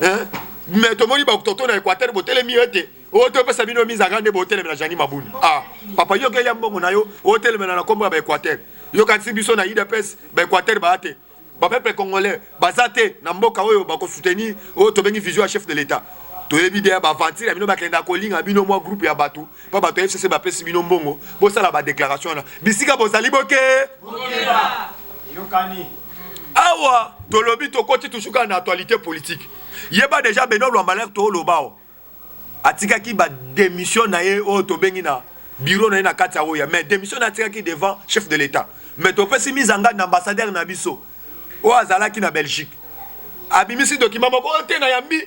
Hein? Mais tomoni ba toto na Équateur botelemi ete oyo topesa bino mise en garde botelemela Jeanine Mabunda. Ah, papa yo kelia mbongo na yo, otelemela na kombo ya ba Équateur. Yo kanisi biso na UDPS ba Équateur ba te. Ba peuple congolais baza te na mboka oyo bako soutenir oyo tobengi vision ya chef de l'État. Toyebi deya ba aventure ya bino bakenda kolinga bino mwa groupe ya bato pa bato ya FCC bapesi bino mbongo bosala ba déclaration wana bisika bozali boke bokeba yokani. Awa tolobi tokoti toujours kaka na actualité politique. Yeba déjà Benoît Lwamba lere toloba o atikaki ba démission na ye oyo tobengi na bureau na ye na kati ya oya, mais démission na atikaki devant chef de l'État. Mais topesi mise en garde na ambassadeur na biso oyo azalaki na Belgique, abimisi document moko oyo te na yambi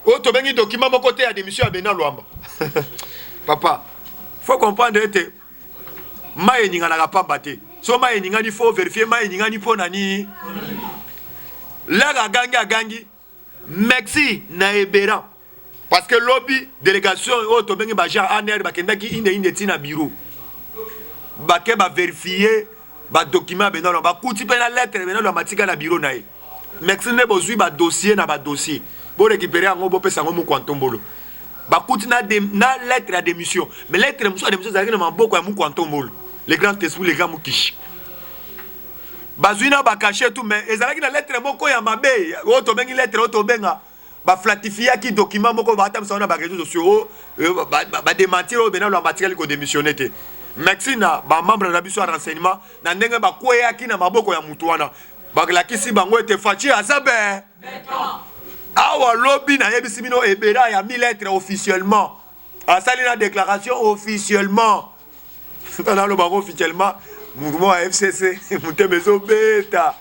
oyo tobengi document moko te ya démission ya Benoît Lwamba. Papa, faut comprendre ete mai eninganaka pamba te. So mai eningani, faut vérifier mai eningani mpo na nini. Lere agangi agangi merci na Ebera parce que lobby délégation oyo tobengi ba genre ANR bakendaki ine ine ti na bureau bake ba vérifier ba document Benoît Lwamba, bakuti pe na lettre Benoît Lwamba tika na bureau na ye. Merci nde bozwi ba dossier na ba dossier bo récupérer yango bopesa yango mukwa ntombolo. Bakuti na, de, na lettre ya démission, mais lettre mosusu ya démission ezalaki na maboko ya mukwa ntombolo, le grand esprit, le grand mukishi. Bazwi na ba cachet tout, mais ezalaki na lettre moko ya mabe oyo tobengi lettre oyo tobenga baflatifiaki document moko batamisa wana ba réseaux sociaux oyo badementir oyo Benoît Lwamba atikali kodémissionner te. Merci na ba membre na biso ya renseignement na ndenge bakweyaki na maboko ya mutu wana, balakisi bango ete Fatshi aza be awa. Lobi nayebisi bino Ebera ya mi lettre officiellement asali na déclaration officiellement. Naloba yango officiellement, mouvement ya FCC motema ezobeta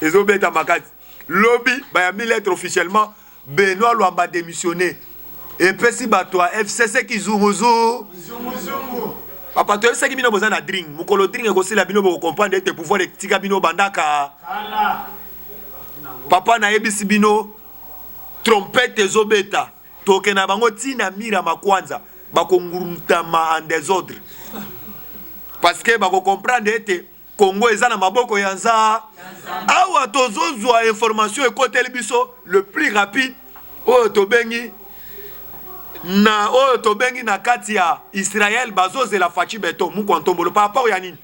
ezobeta makasi. Lobi bayambi lettre officiellement, Benoît Lwamba démissionné, epesi bato ya FCC kizunguzungu. Papa, toyebisaki bino boza na drink, mokolo drink ekosila bino bokocomprendre ete pouvoir etika bino bandaka. Papa, nayebisi bino trompette ezobeta, tokenda bango ntina mira makwanza bakongurutama en désordre parce que bakocomprendre ete Congo eza na maboko ya nza. Awa tozozwa information ekoteli biso le plus rapide oyo tobengi na oyo tobengi na kati ya Israël bazozela Fatshi Beton mukwa ntombolo par rapport ya nini?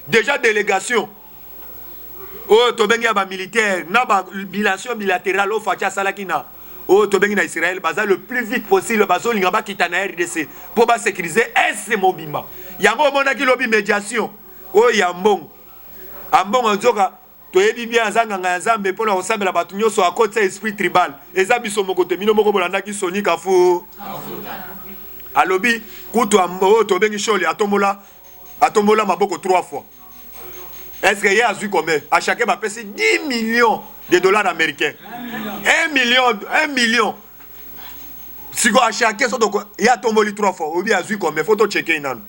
Déjà délégation oyo tobengi ya ba militaire na ba relation bilatérale oyo Fatshi asalaki na Oyo tobengi na Israël baza le plus vite possible bazolinga bakita na RDC mpo basécuriser est mobimba. Yango omonaki lobi médiation oyo ya mbongo ambongo nzoka toyebi bien aza nganga ya Nzambe mpo na kosambela bato nyonso, akotisa esprit tribal. Eza biso moko te, bino moko bolandaki Soni Kafu alobi kutu oyo tobengi Shole atombola atombola maboko 3 fois. Est-ce que ye azwi combien? À chacun bapesi 10 millions de dollars américains. 1 million, 1 million. Siko à chacun so toko ye atomboli 3 fois, obi azwi combien? Faut to checker nanu.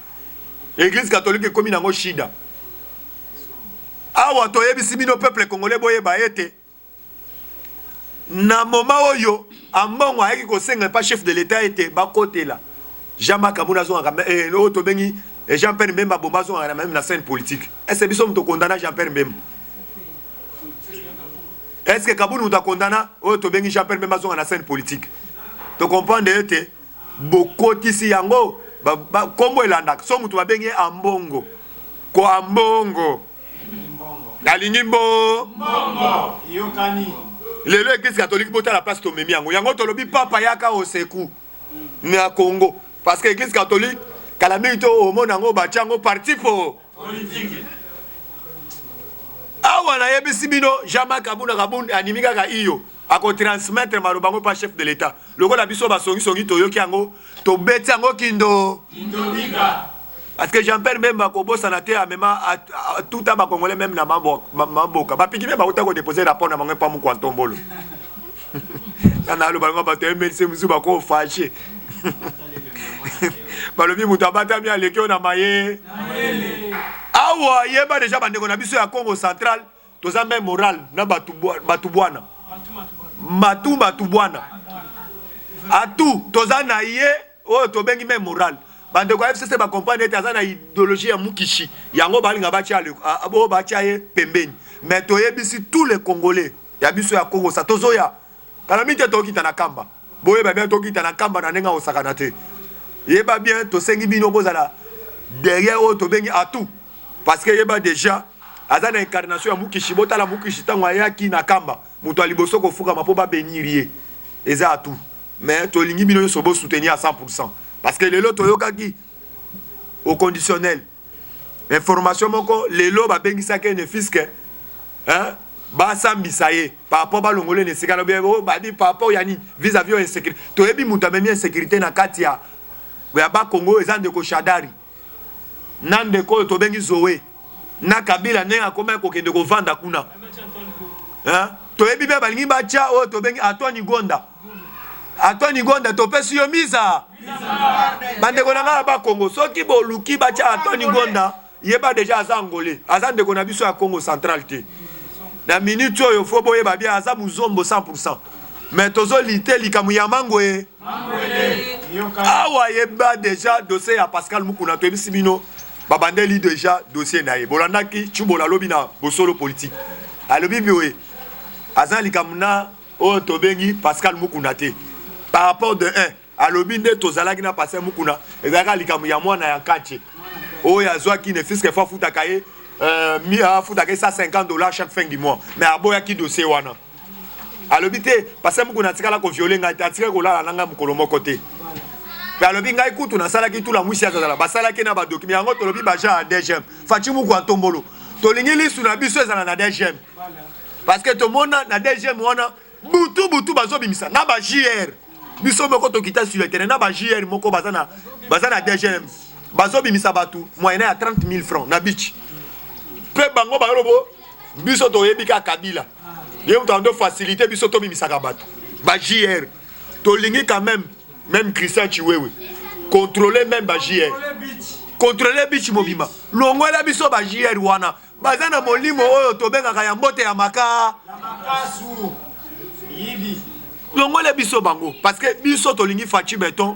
Église catholique ekomi nango shida. Awa toyebisi bino peuple congolais boyeba ete na moment oyo Ambongo ayaki kosenga epa chef de l'État ete bakotela Jean-Marc Kabund azongaka eh, oyo tobengi eh, Jean-Pierre Mbemba Bomba azongaka na même na scène politique. Est-ce que biso moto condamna Jean-Pierre Mbemba? Est-ce que Kabund moto akondana oyo tobengi Jean-Pierre Mbemba azonga na scène politique? To comprendre ete bokotisi yango kombo elandaka so moto babengi ye Ambongo ko Ambongo nalingi mbo Eyokani. Lelo église catholique, botala place tomemi yango. Yango tolobi papa yaka oseku na Congo, parce que église catholique kala mingi to omona yango batia yango parti po politique. Awa nayebisi bino, Jean-Marc Kabund Kabund andimi kaka iyo akotransmettre maloba yango pa chef de l'État. Lokola biso basongisongi toyoki yango, tobeti yango kindo. Kindobika. Parce que Jean-Pierre Bemba kobosana te amema tuta bakongolais même na maboka bapiki mpe bauta kodepose rapport na bango epa mokwa ntombolo. Nana aloba yango, bato ya MLC mosusu bakofashe, balobi moto abatami aleki oyo na maye. Awa yeba deja, bandeko na biso ya Congo Central, toza même moral na bato bwana matu matu bwana atu toza na ye oyo tobengi même moral. Bandeko ya FCC bacomprendre ete aza na idéologie ya Mukishi, yango balinga batia oyo batia ye pembeni. Mais toyebisi tous les Congolais ya biso ya Congo sa tozoya kala mingi te, tokita na Kamba. Boyeba bien, tokita na Kamba na ndenge akosakana te. Yeba bien, tosengi bino bozala derrière oyo tobengi atu, parce que yeba déjà aza na incarnation ya Mukishi. Botala Mukishi ntango ayaki na Kamba, moto ya liboso kofukama mpo babénir ye eza atu. Mais tolingi bino nyonso bosoutenir à 100, parce que lelo toyokaki au conditionnel information moko. Lelo babengisaki ne fût-ce que, hein, basambisa ye par rapport balongole na esika na babi par rapport ya nini vis-à-vis oyo insécurité. Toyebi moto amemi insécurité na kati ya Bakongo eza ndeko Shadari na ndeko oyo tobengi Zoe na Kabila, ndenge akomaki kokende kovanda kuna, hein? Toyebi mpe balingi batya oyo tobengi Antoine Gonda. Antoine Gonda, topesi yo misa. Bandeko na ngai ya Bakongo, soki boluki batya Antoine Gonda, yeba deja aza Angolais, aza ndeko na biso ya Congo Central te. Na minute oyo fo boyeba bien, aza muzombo 100. Mais tozolite likambo ya Mangwe awa. Yeba deja dossier ya Pascal Mukuna, toyebisi bino babandeli deja dossier na ye. Bolandaki Tshubola alobi na bosolo politique, alobi boye aza likambo na oyo tobengi Pascal Mukuna te par rapport de 1. Alobi nde tozalaki na Pascal Mukuna ezalaka likambo ya mwana ya Katie oyo azwaki ne fût-ce que fo afutaka ye afutaka ye 150 $ chaque fin du mois, mais aboyaki dossier wana. Alobi te Pascal Mukuna atikala kovioler ngai te, atikali kolala na ngai mokolo moko te. Mpe alobi ngai kutu nasalaki tula mwisi azazala basalaki na badocument yango. Tolobi baja ya DGM Fatshi Muku Antombolo, tolingi lisu na biso ezala na DGM, parce que tomona na DGM wana butu butu bazobimisa na ba JR. Biso moko tokita sur le terrain na ba JR moko baza na DGM, bazobimisa bato moyenne ya 30 000 francs na beach. Mpe bango balobo biso toyebi kaka Kabila, ye moto ando facilité biso tobimisaka bato ba JR. Tolingi quand même même Christian Chiwewe contrôler même ba JR, contrôler beach mobima, longola biso ba JR wana baza na molimo oyo tobengaka ya mbote ya maka. Makasu. Yibi. Longola biso bango, parce que biso tolingi Fatshi Béton,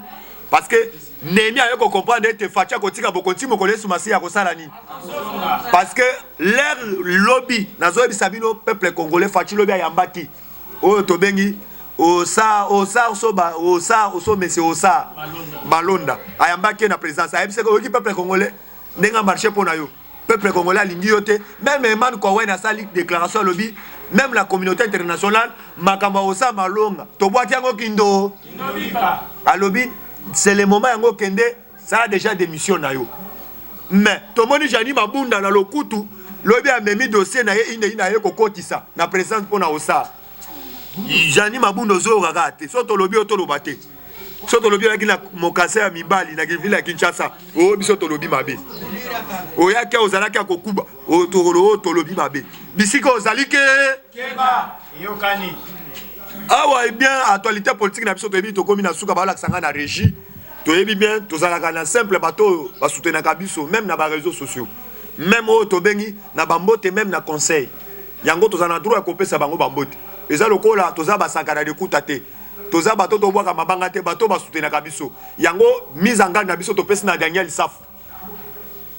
parce que Nehemi aye kocomprendre ete Fatshi akotika bokonzi mokolo Yesu Masiya akosala nini, parce que l'air lobi nazoyebisa bino peuple congolais, Fatshi lobi ayambaki oyo tobengi osa osa osoba osa osomese osa Malonda. Ayambaki ye na présidence, ayebisaki: oyoki peuple congolais ndenge amarché mpo na yo, peuple congolais alingi yo te. Même Herman Cohen asali déclaration, alobi Même la communauté internationale, makambo ya kosala malonga tobwaki yango kindo. Alobi c'est le moment yango kende sala déjà démission na yo. Mais tomoni Jeanine Mabunda na lokutu lobi amemi dossier na ye ine ine aye kokotisa na présidence mpo na kosala. Jeanine Mabunda ozoyoka kaka te, so tolobi yo toloba te, so tolobi oyaki na mokasa ya mibali na ville ya Kinshasa, oyo biso tolobi mabe, oyaki ozalaki ya kokuba, oyo tolobi mabe, bisika ozali ke Keba, eyokani. Awa eh bien actualité politique na biso toyebi tokomi na suka, balakisa nga na régie, toyebi bien tozalaka na simple bato oyo basoutenaka biso même na ba réseaux sociaux, même oyo tobengi na bambote, même na conseil yango tozala na droit ya kopesa bango bambote. Eza lokola toza basakana likuta te, toza bato tobwaka mabanga te, bato basoutenaka biso. Yango mise en garde na biso topesi na Daniel Safu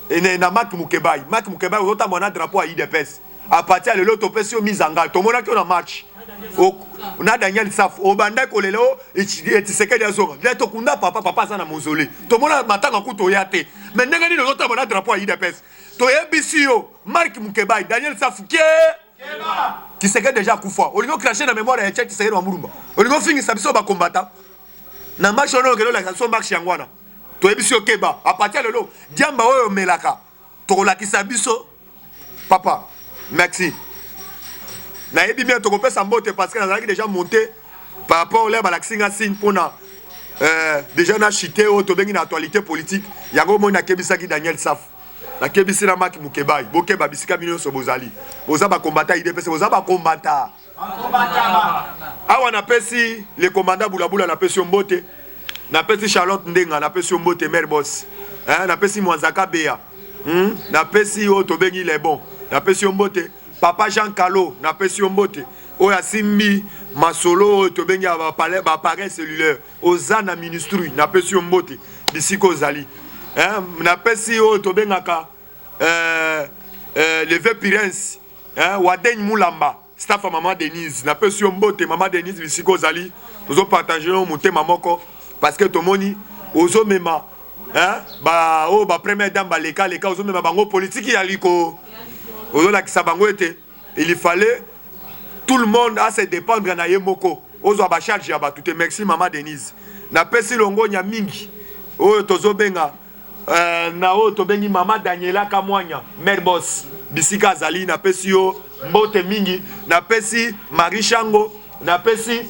ene na Marc Mukebayi. Marc Mukebayi ozotambola na drapeau ya UDPS, à partir ya lelo topesi yo mise en garde. Tomonaki yo na match na Daniel Safu, obandaki kolela o Tshisekedi azonga nde tokunda papa, papa aza na mausolée, tomona matanga kutu oya te, mais ndenge nini ozotambola na drapeau ya UDPS? Toyebisi yo Marc Mukebayi, Daniel Safu ke Tshisekedi déjà akufa, olingi ocracher na mémoire ya Etienne Tshisekedi wa Mulumba, olingi ofingisa biso bakombata na marche wana, okende olakisa biso marche yango wana. Toyebisi yo keba, à partir ya lelo diamba oyo omelaka tokolakisa biso papa. Merci, nayebi bien tokopesa mbote parce que nazalaki déjà monté par rapport lere balakisi nga signe mpona déjà na chute oyo tobengi na actualité politique. Yango moi nakebisaki Daniel Safu, nakebisi na Marc Mukebayi, bokeba bisika bino nyonso bozali, boza bakombata UDPS, boza bakombata awa. Napesi le commandant Bulabula, napesi yo mbote, napesi Charlotte Ndenga, napesi yo mbote mare boss, hein, napesi Mwanzaka Bea, Napesi oyo tobengi le bon, napesi yo mbote papa Jean Calo, napesi yo mbote oyo asimbi masolo oyo tobengi ya baappareil cellulaire, oza na ministre, napesi yo mbote bisika ozali, hein? Napesi oyo tobengaka leve Pirens, hein? Wadeny Mulamba, staff ya mama Denise, napesi yo mbote mama Denise bisika ozali, tozopartage yo motema moko parce que tomoni ozomema, hein? Ba oyo ba première dame baleka leka, ozomema bango politiki ya liko, ozolakisa bango ete il fallait tout le monde a se dépendre na ye moko, ozwa bacharge ya bato te. Merci mama Denise. Napesi longonya mingi oyo tozobenga na oyo tobengi mama Daniela Kamwanya, mare boss, bisika azali, napesi yo mbote mingi. Napesi Marie Shango, napesi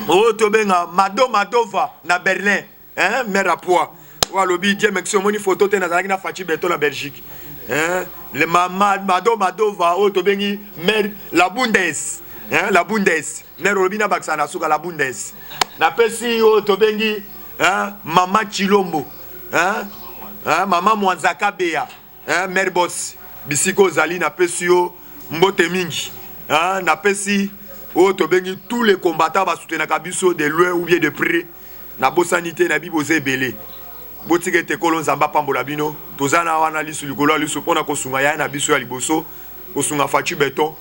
oyo tobenga Mado Madova na Berlin, hein, mare apoa oyo alobi Dieu merci omoni photo te, nazalaki na Fatshi Béton na Belgique, hein, le mama Mado Madova oyo tobengi mare la Bundes, hein, la Bundes mare olobi na bakisa na suka la Bundes. Napesi oyo tobengi, hein, mama Chilombo, hein, hein, mama Mwanzaka Bea, hein, mare boss, bisika ozali, napesi yo mbote mingi, hein, napesi oyo tobengi tous les combattants basoutenaka biso de loin ou bien de près, nabosani te, nayebi boza ebele. Botika ete Nkolo Nzambe apambola bino. Toza na wana lisu likolo ya lisu mpona kosunga yaya na biso ya liboso, kosunga Fatshi Béton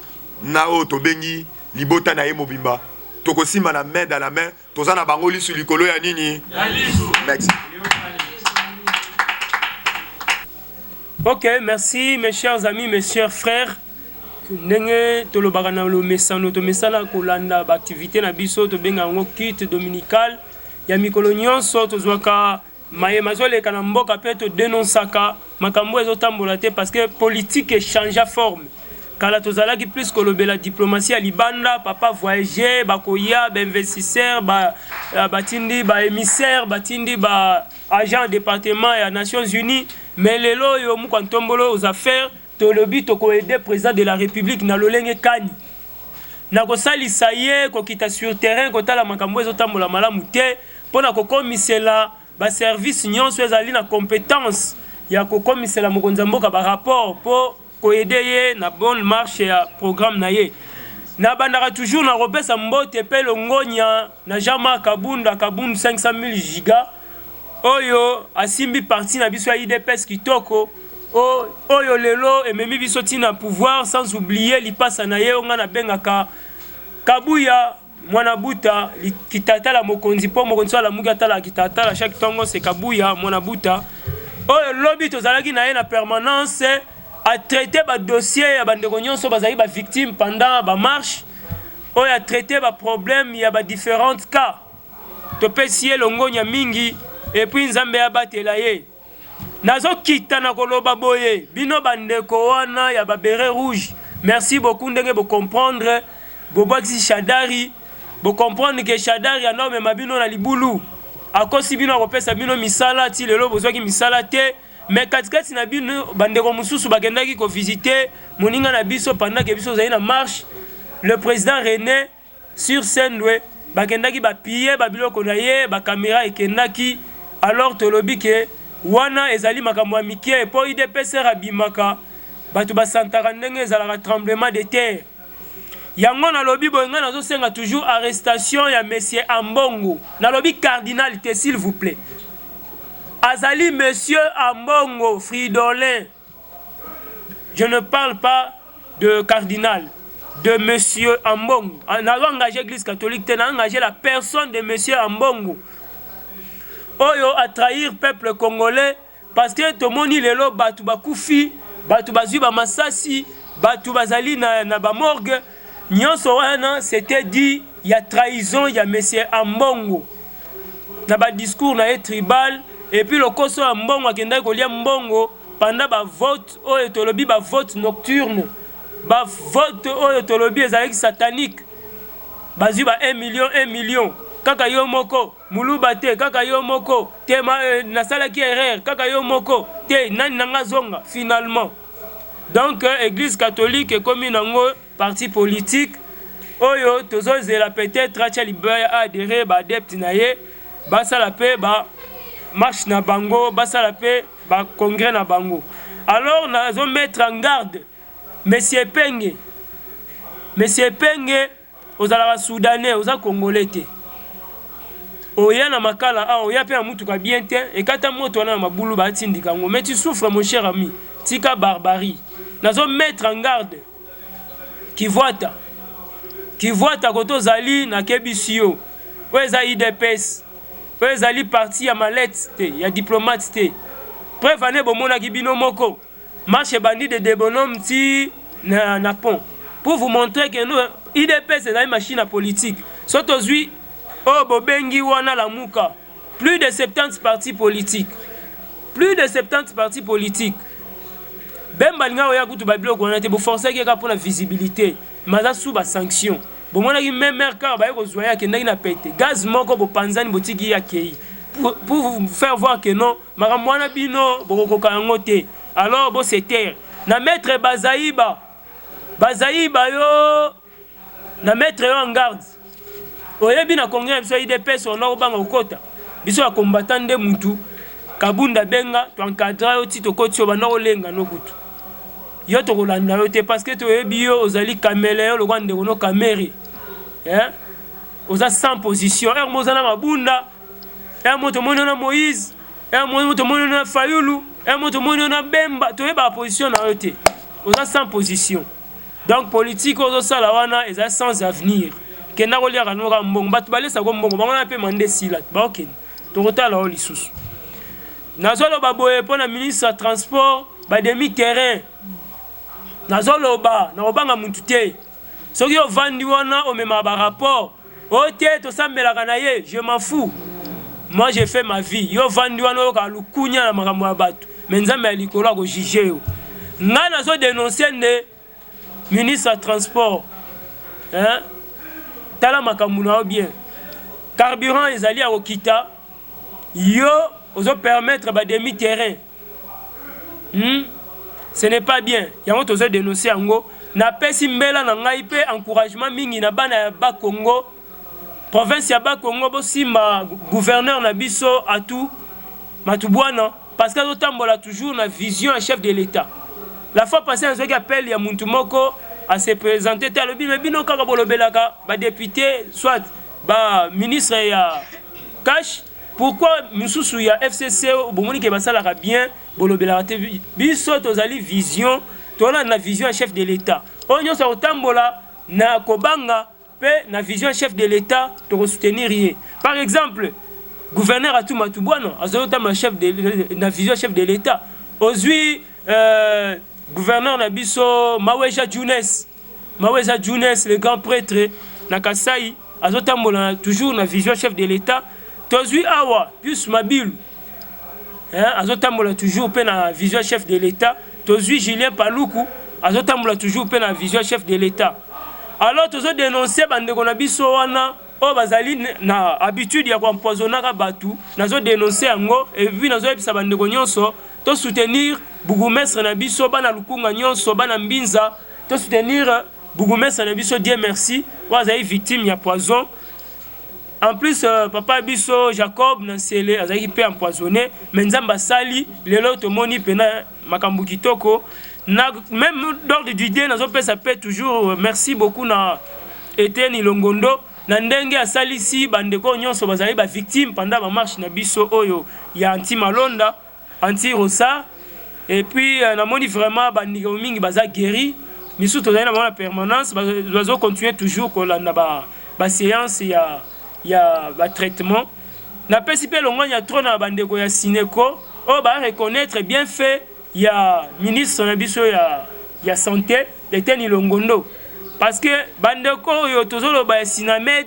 na oyo tobengi libota na ye mobimba. Tokosimba na main dans la main, toza na bango lisu likolo ya nini. Merci. Ok, merci mes chers amis, mes chers frères. Ndenge tolobaka na lomesano, tomesana kolanda baactivité na biso, tobenga yango culte dominical ya mikolo nyonso. Tozwaka mayema azoleka na mboka mpe todenonsaka makambo ezotambola te, parce que politique echangea forme. Kala tozalaki plus kolobela diplomatie ya libanda, papa voyage, bakoya bainvestisseur, batindi baémissaire, batindi ba agent département ya Nations Unies. Mais lelo oyo mokwa ntombolo aux affaires, tolobi tokoaider président de la République na lolenge kani na kosalisa ye kokita sur terrain, kotala makambo ezotambola malamu te, mpo na kokomisela baservice nyonso ezali na compétence ya kokomisela mokonzi ya mboka barapport, mpo koaider ye na bonne marche ya programme na ye. Nabandaka toujours na kopesa mbote mpe longonya na Jean-Marc Kabunda Kabund 500 000 giga oyo asimbi parti na biso ya UDPS kitoko, oyo lelo ememi biso ntina pouvoir, sans oublier lipasa na ye oyo ngai nabengaka Kabuya mwana buta kitatala mokonzi, mpo mokonzi so alamuki atalaka kitatala chaque ntongo, se Kabuya mwana buta oyo lobi tozalaki na ye na permanence. Atraite badossier ya bandeko nyonso bazali bavictime pendant bamarche, oyo atraite baproblème ya badifférentes cas. Topesi ye longonya mingi et puis Nzambe abatela ye. Nazokita na koloba boye, bino bandeko wana ya baberet rouge, merci beaucoup ndenge bocomprendre, bobwakisi Shadari, bocomprendre ke Shadari anda omema bino na libulu, akosi bino, akopesa bino misala, ti lelo bozwaki misala te. Mais katikati na bino bandeko mosusu bakendaki kovisite moninga na biso pendant ke biso ozali na marche, le président René sur Sendwe, bakendaki bapille babiloko na ye, bakamera ekendaki. Alors tolobi ke wana ezali makambo ya mike, mpo UDPSR abimaka, bato basantaka ndenge ezalaka tremblement de terre. Yango nalobi boye, ngai nazosenga toujours arrestation ya monsieur Ambongo. Nalobi cardinal te, s'il vous plaît, azali monsieur Ambongo Fridolin. Je ne parle pas de cardinal, de monsieur Ambongo. Nazo engagé Église catholique te, na engagé la personne de monsieur Ambongo oyo a trahir peuple congolais, parce que tomoni lelo bato bakufi, bato bazwi bamasasi, bato bazali na bamorgue. Nyonso wana, c'était dit ya trahison ya monsieur Ambongo na badiscours na ye tribal et puis lokoso ya mbongo. Akendaki kolia mbongo pendant bavote oyo tolobi bavote nocturne, bavote oyo tolobi ezalaki satanique. Bazwi ba 1 million, 1 million, kaka yo moko moluba te, kaka yo moko te, nasalaki erreur, kaka yo moko te, nani nanga zonga finalement. Donc Église catholique ekomi nango parti politique oyo tozozela peut-être atia libaya, adhérer baadepte na ye, basala mpe ba marche na bango, basala mpe bacongrès na bango. Alors nazomettre en garde monsieur Epenge. Monsieur Epenge, ozalaka Soudanais, oza Congolais te. Oya na Makala awa, oya mpe na mutuka bien te, ekata moto wana na mabulu, batindika yango, mais tu souffres, mon cher ami. Tika barbarie. Nazomettre en garde Kivwata. Kivwata, koto ozali, nakebisi yo. Oyo eza UDPS, oyo ezali parti ya malete te, ya diplomate te. Preuve ane, bomonaki bino moko marche ebandi de Debonhomme ti na pont, pour vous montrer que nous, UDPS ezali machine ya politique. So tozwi oyo bobengi wana Lamuka, plus de 70 partis politiques, plus de 70 partis politiques. Bemba alinga oya kutu babiloko wana te, boforcaki kaka mpona visibilité, mais aza sous basanction. Bomonaki même kaka baye kozwa ye, akendaki na pete gaz moko, bopanzani, botiki ye akei, pour vous faire voir que non, makambo wana bino bokokoka yango te. Alors bose taire. Na maître Bazaiba, Bazaiba, yo na mettre yo en garde. Oyebi na congrès na biso ya UDPS, ona kobanga kokota biso ya combattant nde mutu Kabunda benga toencadra yo ti tokoti yo, banda kolenga no kutu yo tokolanda yo te, parce que toyebi yo ozali caméléon lokwa ndeko no Kamere, eh? Oza sans position. Ere mo oza na Mabunda, ere mo tomoni yo na Moïse, ere mo tomoni yo na Fayulu, ere mo tomoni yo na Bemba, toyebaka position na yo te. Oza sans position. Donc politique oyo ozosala wana eza sans avenir. Kenda koliaka noka mbongo, bato balesako mbongo bango wana mpe mande esila, baokende, tokotala oyo lisusu. Nazoloba boye mpo na ministre ya transport, bademi terrain. Nazoloba na kobanga mutu te. Soki ovandi wana, omemaka barapport oyo te, tosambelaka na ye, je m'en fous, moi je fais ma vie. Yo ovandi wana, oyokaka lukunya na makambo ya bato, mais Nzambe ya likolo akojuge yo. Ngai nazodénonce nde ministre ya transport, hein? Tala makambo na yo bien. Carburant ezali ya kokita, yo ozopermettre bademi terrain, Ce n'est pas bien. Yango tozodénonce yango. Napesi mbela na ngai mpe encouragement mingi na bana ya Bakongo, province ya Bakongo. Bosimba gouverneur na biso Atu Matubwana, parce que azotambola toujours na vision ya chef de l'État. La fois passée, nazwaki appel ya muntu moko ase présente te, alobi: "Me bino kaka bolobelaka badéputé, soit baministre ya CACH, pourquoi misusu ya FCC bomoni ke basalaka bien, bolobelaka te?" Biso tozali vision, tozala na vision ya chef de l'État. Oyo nyonso akotambola na kobanga mpe na vision ya chef de l'État, tokosoutenir ye. Par exemple, gouverneur Atu Matubwana azali kotambola chef de, na vision ya chef de l'État. Ozwi Gouverneur na biso Maweja Junes, Maweja Junes le grand prêtre na Kasai azotambola toujours na vision chef de l'État. Tozwi awa Pius Mabilu, hein, azotambola toujours pe na vision chef de l'État. Tozwi Julien Paluku azotambola toujours pe na vision chef de l'État. Alors tozo dénoncer bandeko na biso wana oyo bazali na habitude ya koempoisonnaka bato. Nazo dénoncer yango et puis nazoyebisa bandeko nyonso to soutenir bourgmestre na biso, bana Lukunga nyonso, bana Mbinza, to soutenir bourgmestre na biso Dieu merci oyo azali victime ya poison. En plus papa biso Jacob Nansele azalaki mpe empoisonné, mais Nzambe asali lelo tomoni pena makambo kitoko. Na même d'ordre du Dieu nazopesa mpe toujours merci beaucoup na Eteni Longondo na ndenge asalisi bandeko nyonso bazali ba victime pendant ba marche na biso oyo ya anti Malonda, anti Rosa. Et puis namoni vraiment bandeko mingi baza guéri, misusu tozali na bango na permanence, bazo continuer toujours kolanda ba séance ya ba traitement. Napesi mpe longwani ya trop na bandeko ya Sineco oyo ba reconnaître bien fait ya ministre na biso ya santé Eteni Longondo, parce que bandeko oyo tozoloba ya Sinamed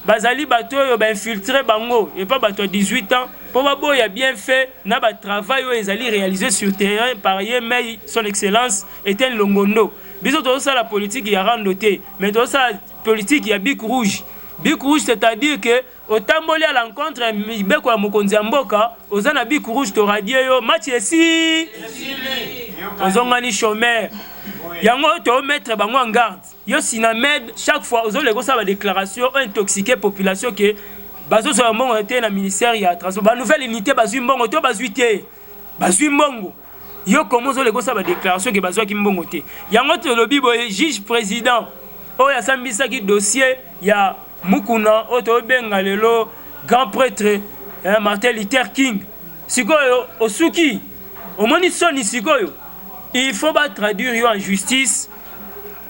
bazali bato oyo bainfiltre bango epa bato ya 18 ans mpo baboya bien fait na batravail oyo ezali réalisé sur terrain par ye mei son excellence Etienne Longondo. Biso tozosala politique ya rando te, mais tozosala politique ya bic rouge. Bic rouge, c'est-à-dire que otamboli à l'encontre ya mibeko ya mokonzi ya mboka, oza na bic rouge, toradie yo, match esi ozongani chômeur. Yango tomettre bango en garde. Yo Sinamed, chaque fois ozoleka osala badéclaration ointoxiquer population ke bazozwa mbongo te na ministère ya transport, banouvelle unité bazwi mbongo to bazwi te, bazwi mbongo. Yo komo ozoleka osala badéclaration ke bazwaki mbongo te? Yango tolobi boye, juge président oyo asambisaki dossier ya Mukuna oyo tobenga lelo grand prêtre, hein, Martin Luther King, sikoyo osuki omoni soni. Sikoyo il faut batraduire yo en justice.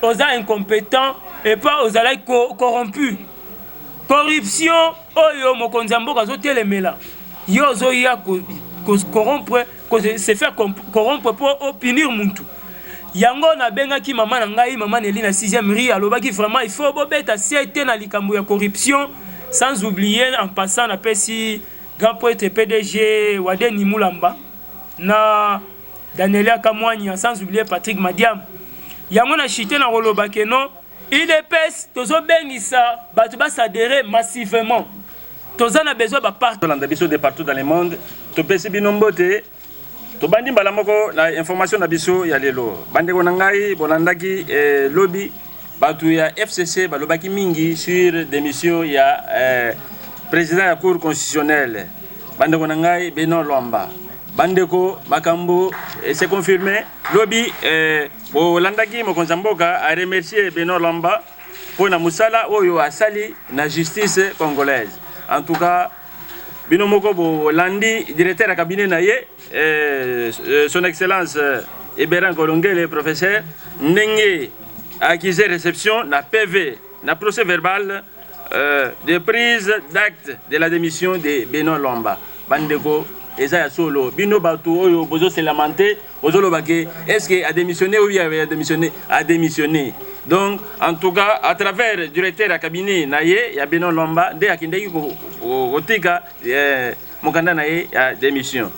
Oza incompétent epa ozalaki corrompu. Corruption oyo mokonzi ya mboka azotelemela, yo ozoya corrompre, se faire corrompre mpo opunir muntu. Yango nabengaki mama na ngai, mama Neli na 6e rue, alobaki vraiment il faut bobeta se te na likambo ya corruption. Sans oublier, en passant, napesi grand prêtre PDG Wadeni Mulamba na Danielia Kamwanya, sans oublier Patrick Madiam. Yango na chite na koloba ke non, UDPS tozobengisa bato baadhérer massivement, toza na besoin baparti. Tolanda biso de partout dans le monde, topesi bino mbote. Tobandi mbala moko na information na biso ya lelo. Bandeko na ngai, bolandaki lobi bato ya FCC balobaki mingi sur démission ya président ya Cour constitutionnelle, bandeko na ngai, Benoît Lwamba. Bandeko, makambo c'est confirmé. Lobi bolandaki mokonzi ya mboka aremercier Benoît Lwamba mpo na mosala oyo asali na justice congolaise. En tout cas, bino moko bolandi directeur ya cabinet na ye, son excellence Eberan Kolongele professeur, ndenge accusé réception na PV, na procès verbal de prise d'acte de la démission de Benoît Lwamba. Bandeko, eza ya solo. Bino bato oyo bozose lamenter, bozoloba ke est ce que a démissionné ou bien a démissionné, a démissionné. Donc en tout cas, à travers directeur ya cabinet na ye ya Benoît Lwamba nde akendaki kotika mokanda na ye ya démission.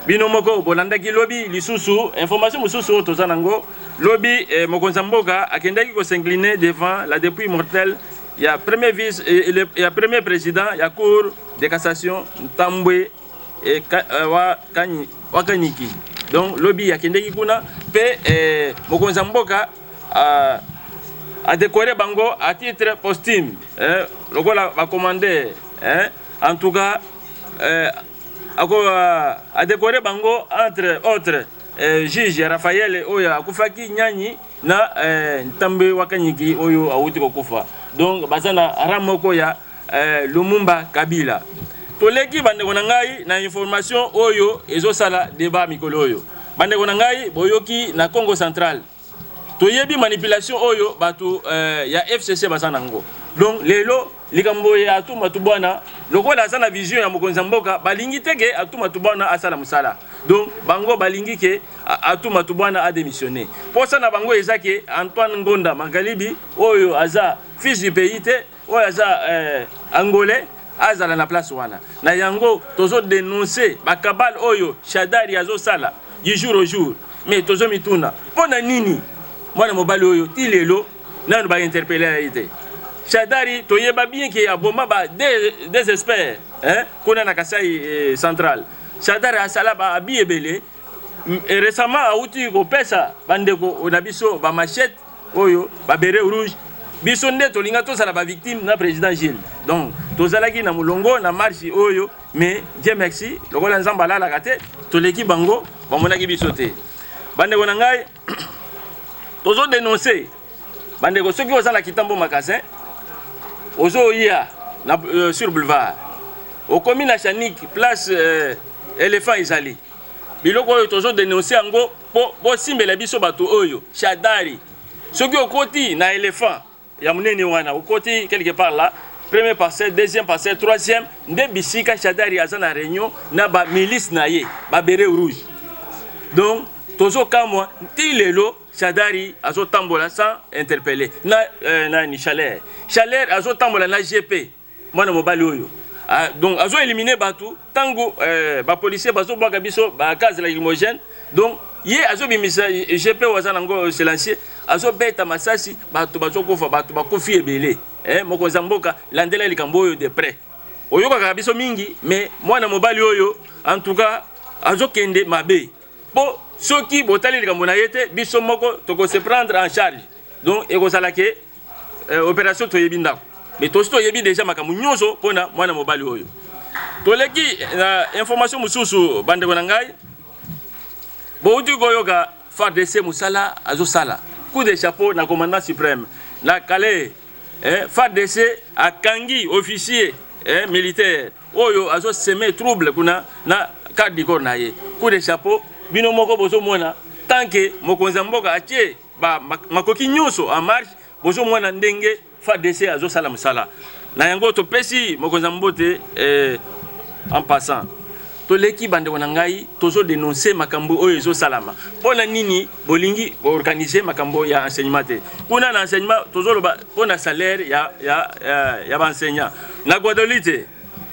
Bino moko bolandaki lobi lisusu information mosusu oyo toza nango. Lobi mokonzi ya mboka akendaki kos'incliner devant la dépouille mortelle ya premier vice ya premier président ya Cour de cassation, Ntambwe Wakanyiki. Donc lobi akendeki kuna mpe mokonzi ya mboka adécoré bango à titre posthume, lokola bacommandeur, eh, en tout cas ako adécoré bango entre autres juge Raphaël oyo akufaki nyanyi na Ntambe Wakanyiki oyo awuti kokufa. Donc baza na rang moko ya Lumumba, Kabila. Toleki, bandeko na ngai, na information oyo ezosala débat mikolo oyo. Bandeko na ngai, boyoki na Congo Central, toyebi manipulation oyo bato ya FCC baza nango. Donc lelo Likambo ya Atou Matubuana, lokola aza na vision ya mokonzi ya mboka, balingi te ke Atou Matubuana asala mosala. Donc bango balingi ke Atou Matubuana a démissionner. Posa na bango eza ke Antoine Ngonda Maghalibi oyo aza fils du pays te, oyo aza eh, angolais azala na place wana. Na yango tozo dénoncer ba cabale oyo Shadary azosala du jour au jour. Mais tozo mituna mpo na nini mwana mobali oyo ti lelo nanu ba interpeller ye te. Shadary toyeba bien ke aboma ba des experts hein, kuna na Kasai eh, central. Shadary asala ba abi ebele et récemment awuti kopesa bandeko na biso ba machette oyo ba beret rouge. Biso nde tolinga tozala ba victime na président Gilles. Donc tozalaki na molongo na marche oyo, mais Dieu merci lokola Nzambe alalaka te, toleki bango bamonaki biso te. Bandeko na ngai, tozo dénoncer bandeko, soki oza na Kitambo magasin ozoya na sur boulevard, okomi na Chanik place éléphant ezali biloko oyo tozo dénoncer yango po bosimbela biso bato oyo Shadary. Soki okoti na éléphant ya monene wana, okoti quelque part là, premier parcelle, deuxième parcelle, troisième, nde bisika Shadary aza na réunion na ba milice na ye, ba béret rouge. Donc tozokamwa ti lelo Shadary azotambola sans interpeller na nani Chaleur. Chaleur azotambola na GP mwana mobali oyo. Ah, donc azo éliminer bato tango ba policier bazobwaka biso ba gaz lacrymogène. Donc ye azobimisa GP oyo aza nango silencieux, azobeta masasi, bato bazokufa, bato bakufi ebele. Mokonzi ya mboka landela likambo oyo de près. Oyokaka biso mingi, mais mwana mobali oyo en tout cas azokende mabe. Po soki botali likambo na ye te, biso moko toko se prendre en charge. Donc ekozala ke opération toyebi ndako. Mais tosi toyebi déjà makambo nyonso mpona mwana mobali oyo. Toleki na information mosusu bandeko na ngai. Bouti koyoka FARDC mosala azosala. Coup de chapeau na commandant suprême. Na Calais, FARDC akangi officier militaire oyo azo semer trouble kuna na carte du corps na ye. Coup de chapeau bino moko bozomona tant que mokonzi ya mboka atie ba makoki nyonso en marche, bozomona ndenge FARDC azosala mosala. Na yango topesi mokonzi ya mbote en passant. Toleki bandeko na ngai, tozo dénoncer makambo oyo ezosalama. Mpona nini bolingi organiser makambo ya enseignement te? Kuna na enseignement tozoloba mpona salaire ya ba enseignant. Na Gbadolite,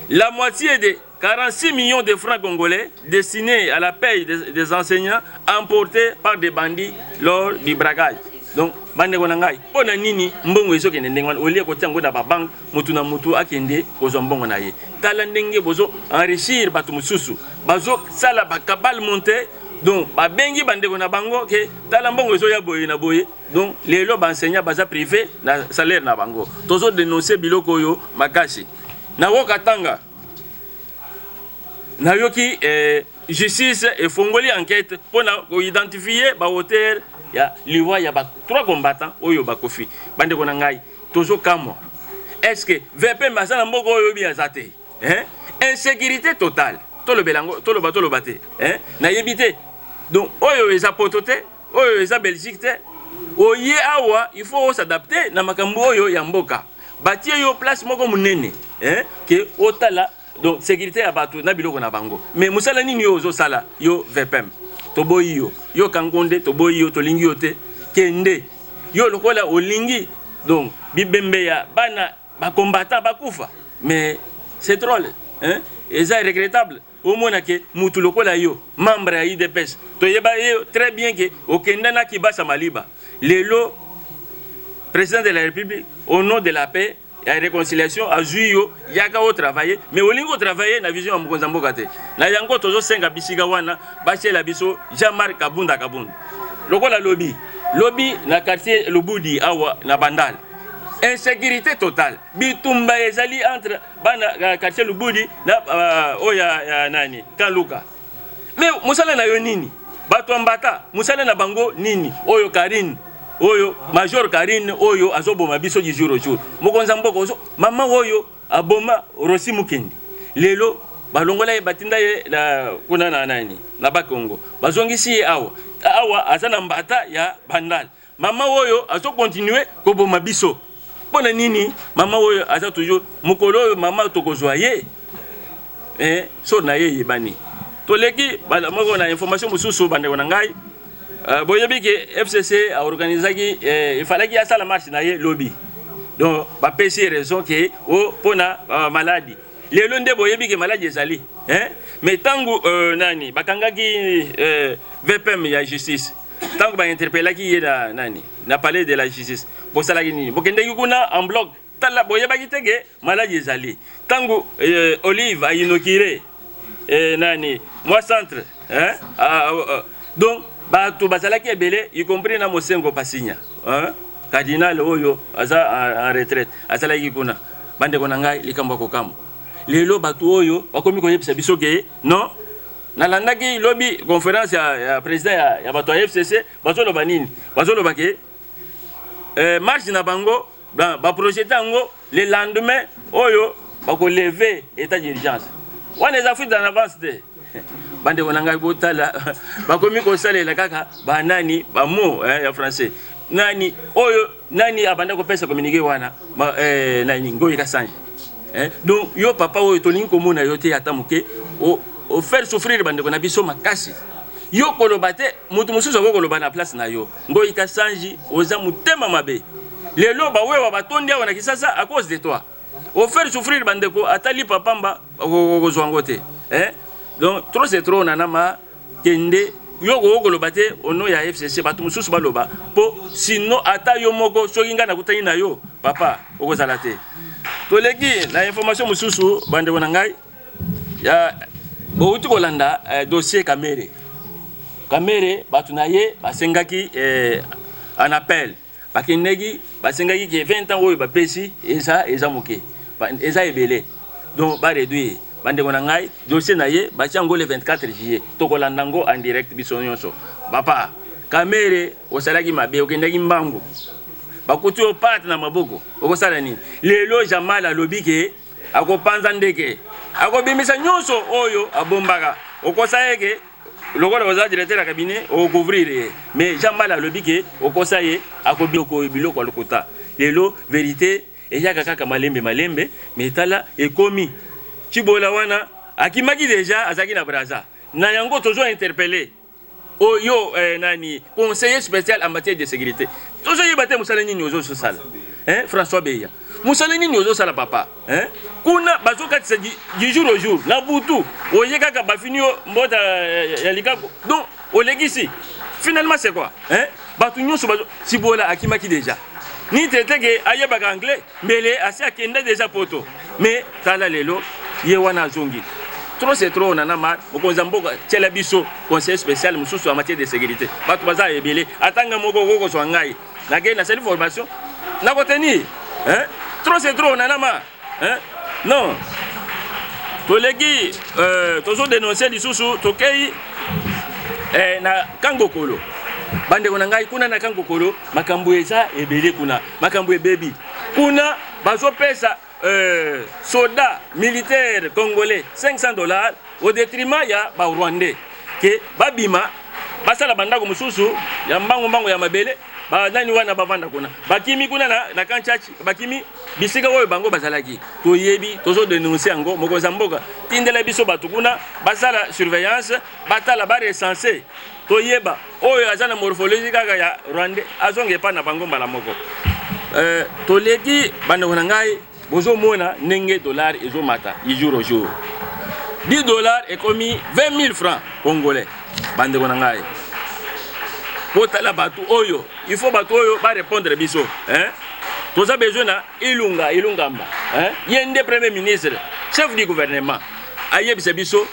la moitié de 46 millions de francs congolais destinés à la paye des enseignants emportés par des bandits lors du braquage. Donc bandeko na ngai, mpona nini mbongo ezokende ndenge wana? Olie kotia yango na ba banque, mutu na mutu akende kozwa mbongo na ye. Tala ndenge bozo enrichir bato mosusu, bazosala ba cabale montée. Donc babengi bandeko na bango ke tala mbongo ezoya boye na boye. Donc lelo ba enseignant baza privé na salaire na bango. Tozo dénoncer biloko oyo makasi. Na Haut-Katanga nayoki justice efongoli enquête mpona koidentifier ba auteur ya liwa ya ba 3 combattants oyo bakofi. Bandeko na ngai, tozokamwa. Est-ce que VPM aza na mboka oyo oyebi aza te? Hein? Insécurité totale. Tolobela yango, toloba, toloba te. Hein? Nayebi te. Donc oyo eza poto te, oyo eza Belgique te. Oye awa, il faut s'adapter na makambo oyo ya mboka. Batie yo place moko munene, hein? Ke otala donc sécurité ya bato na biloko na bango. Mais musala nini yo ozosala yo VPM? Toboyi yo. Yo Kankonde toboyi yo, tolingi yo te. Kende. Yo lokola olingi donc bibembe ya bana ba combattant bakufa. Mais c'est drôle, hein? Eza regrettable. Omona ke mutu lokola yo membre ya UDPS, toyeba ye très bien ke okenda na Kibasa Maliba. Lelo président de la République au nom de la paix ya réconciliation azui yo yaka o travailler, mais olingi o travailler na vision ya mokonzi ya mboka te. Na yango tozosenga bisika wana batiela biso Jean-Marc Kabunda Kabunda. Lokola lobi, lobi na quartier Lubudi awa na Bandal, insécurité totale. Bitumba ezali entre bana quartier Lubudi na oyo ya nani Kaluka. Mais mosala na yo nini? Bato ya mbata mosala na bango nini? Oyo Karine, oyo Major Karine oyo azoboma biso du jour au jour. Mokonzi ya mboka ozo mama oyo aboma Rossi Mukendi. Lelo balongola ye batinda ye na kuna na nani na Bakongo. Bazongisi ye awa. Awa aza na mbata ya Bandal. Mama oyo azo continuer koboma biso. Mpo na nini mama oyo aza toujours mokolo oyo mama tokozwa ye eh, sort na ye eyebani. Toleki bala moko na information mosusu bandeko na ngai. Boyebi ke FCC aorganisaki eh, efalaki asala marche na ye lobi. Donc bapesi ye raison ke o mpona maladi. Lelo nde boyebi ke maladi ezali eh? Mais ntango nani bakangaki VPM ya justice, ntango ba interpellaki ye na nani na palais de la justice, bosalaki nini? Bokendeki kuna en bloc. Tala, boyebaki te ke maladi ezali. Ntango Olive a inauguré nani mwa centre hein? Donc bato bazalaki ebele, y compris na Mosengo Pasinya hein? Cardinal oyo aza en retraite azalaki kuna. Bandeko na ngai, likambo ya kokamwa lelo bato oyo bakomi koyebisa biso ke non. Nalandaki lobi conférence ya président ya bato ya FCC, bazoloba nini? Bazoloba ke marche na bango ba projeté yango le lendemain oyo bakolever état d'urgence. Wana eza fuite en avance te. Bandeko na ngai, botala, bakomi kosalela kaka banani bamo ya français. Nani oyo nani abanda kopesa communiqué wana nani Ngoyi Kasanji eh? Donc yo papa oyo tolingi komona yo te ata moke, o faire souffrir bandeko na biso makasi. Yo koloba te, moto mosusu akoki koloba na place na yo. Ngoyi Kasanji, oza motema mabe. Lelo bawewa batondi awa na Kisasa à cause de toi. O faire souffrir bandeko, ata lipa pamba okozwa yango te eh? Donc trop c'est trop. Nanama kende, yo koki koloba te au nom ya FCC, bato mosusu baloba, mpo sino ata yo moko soki ngai nakutani na yo papa, okozala te. Toleki na information mosusu, bandeko na ngai ya bouti kolanda dossier Kamerhe. Kamerhe, bato na ye basengaki en appel, bakendeki basengaki ke 20 ans oyo bapesi eza moke, eza ebele, donc baréduire. Bandeko na ngai, dossier na ye batia yango le 24 juillet, tokolanda yango en direct biso nyonso. Papa Kamerhe, osalaki mabe, okendaki mbangu, bakuti yo pate na maboko, okosala nini lelo? Jamal alobi ke akopanza ndeke, akobimisa nyonso oyo abombaka. Okosa ye ke lokola oza directeur ya cabinet, okocouvrir ye, mais Jamal alobi ke okosa ye, akobiloko biloko ya lokuta. Lelo vérité eyaka kaka malembe malembe, mais tala ekomi. Tshibola wana akimaki déjà, azalaki na Braza na yango. Tozo interpeller oyo nani, conseiller spécial en matière de sécurité. Tozoyeba te mosala nini ozosala hein, François Beya, mosala nini ozosala papa hein? Kuna bazokatisa du jour au jour, na butu oye kaka bafini yo mbota ya likako, donc olekisi. Finalement c'est quoi hein? Bato nyonso bazo Tshibola akimaki déjà, ni tete ke ayebaka anglais, mbele asi akende déjà poto, mais tala lelo ye wana azongi. Trop c'est trop. Nana mar mokonzi ya mboka, tiela biso conseiller spécial mosusu en matière de sécurité. Bato baza ebele, ata nga moko okoki kozwa ngai, nakei nasali formation, nakotenir hein? Trop c'est trop, nana mar hein? Non, toleki tozodénonce lisusu. Tokei na Kangokolo. Bandeko na ngai, kuna na Kangokolo makambo eza ebele. Kuna makambo ebebi. Kuna bazopesa soda militaire congolais 500 $ au détriment ya barwandais, ke babima basala bandako mosusu ya mbangu mbangu ya mabele. Banani wana bavanda kuna, bakimi kuna na Kanchachi, bakimi bisika oyo bango bazalaki. Toyebi, tozodénonce yango. Mokonzi ya mboka, tindela biso bato kuna basala surveillance, batala, barecense, toyeba oyo aza na morphologie kaka ya rwandais, azonga epai na bango mbala moko. Toleki, bandeko na ngai, bozomona ndenge dollar ezomata du jour au jour. 10 $ ekomi 20 000 francs congolais. Bandeko na ngai, botala bato oyo, il faut bato oyo barépondre biso hein? Toza besoin na Ilunga Ilungamba hein? Ye nde premier ministre, chef du gouvernement, ayebisa biso.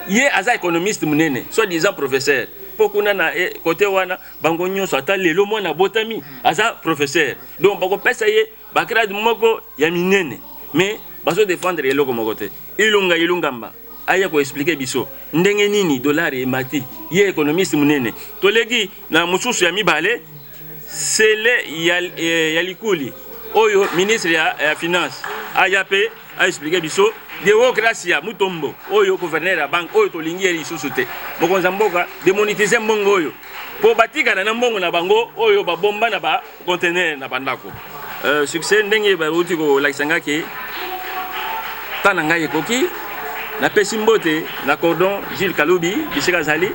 Ye aza économiste monene, soit disant professeur, mpo kuna na côté wana bango nyonso, ata lelo mwana abotami aza professeur, donc bakopesa ye bagrade moko ya minene, mais bazodéfendre eloko moko te. Ilunga Ilungamba aya koexpliquer biso ndenge nini dollar emati, ye économiste monene. Toleki na mosusu ya mibale, sele ya likuli oyo ministre ya finance aya mpe aexpliquer biso. Démocratie ya Mutombo oyo gouverneur ya banque oyo, tolingi ye lisusu te. Mokonzi ya mboka, démonétise mbongo oyo mpo batikala na mbongo na bango oyo babomba na baconteneur na bandako. Euh, succès ndenge bauti kolakisa nga ke temps na ngai ekoki. Napesi mbote na cordon Gilles Kalubi bisika azali.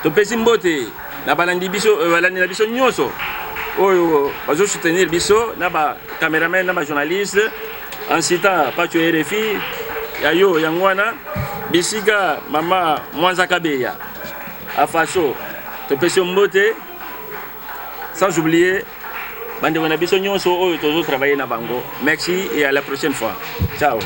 Topesi mbote na balandi biso, euh, balandi na biso nyonso oyo bazo soutenir biso na ba cameraman na ba journaliste en citant Pacho RFI ya yo yango wana bisika mama Mwanza Kabeya afaso topesi yo mbote sans oublier bandeko na biso nyonso oyo tozo travailler na bango. Merci et à la prochaine fois, ciao.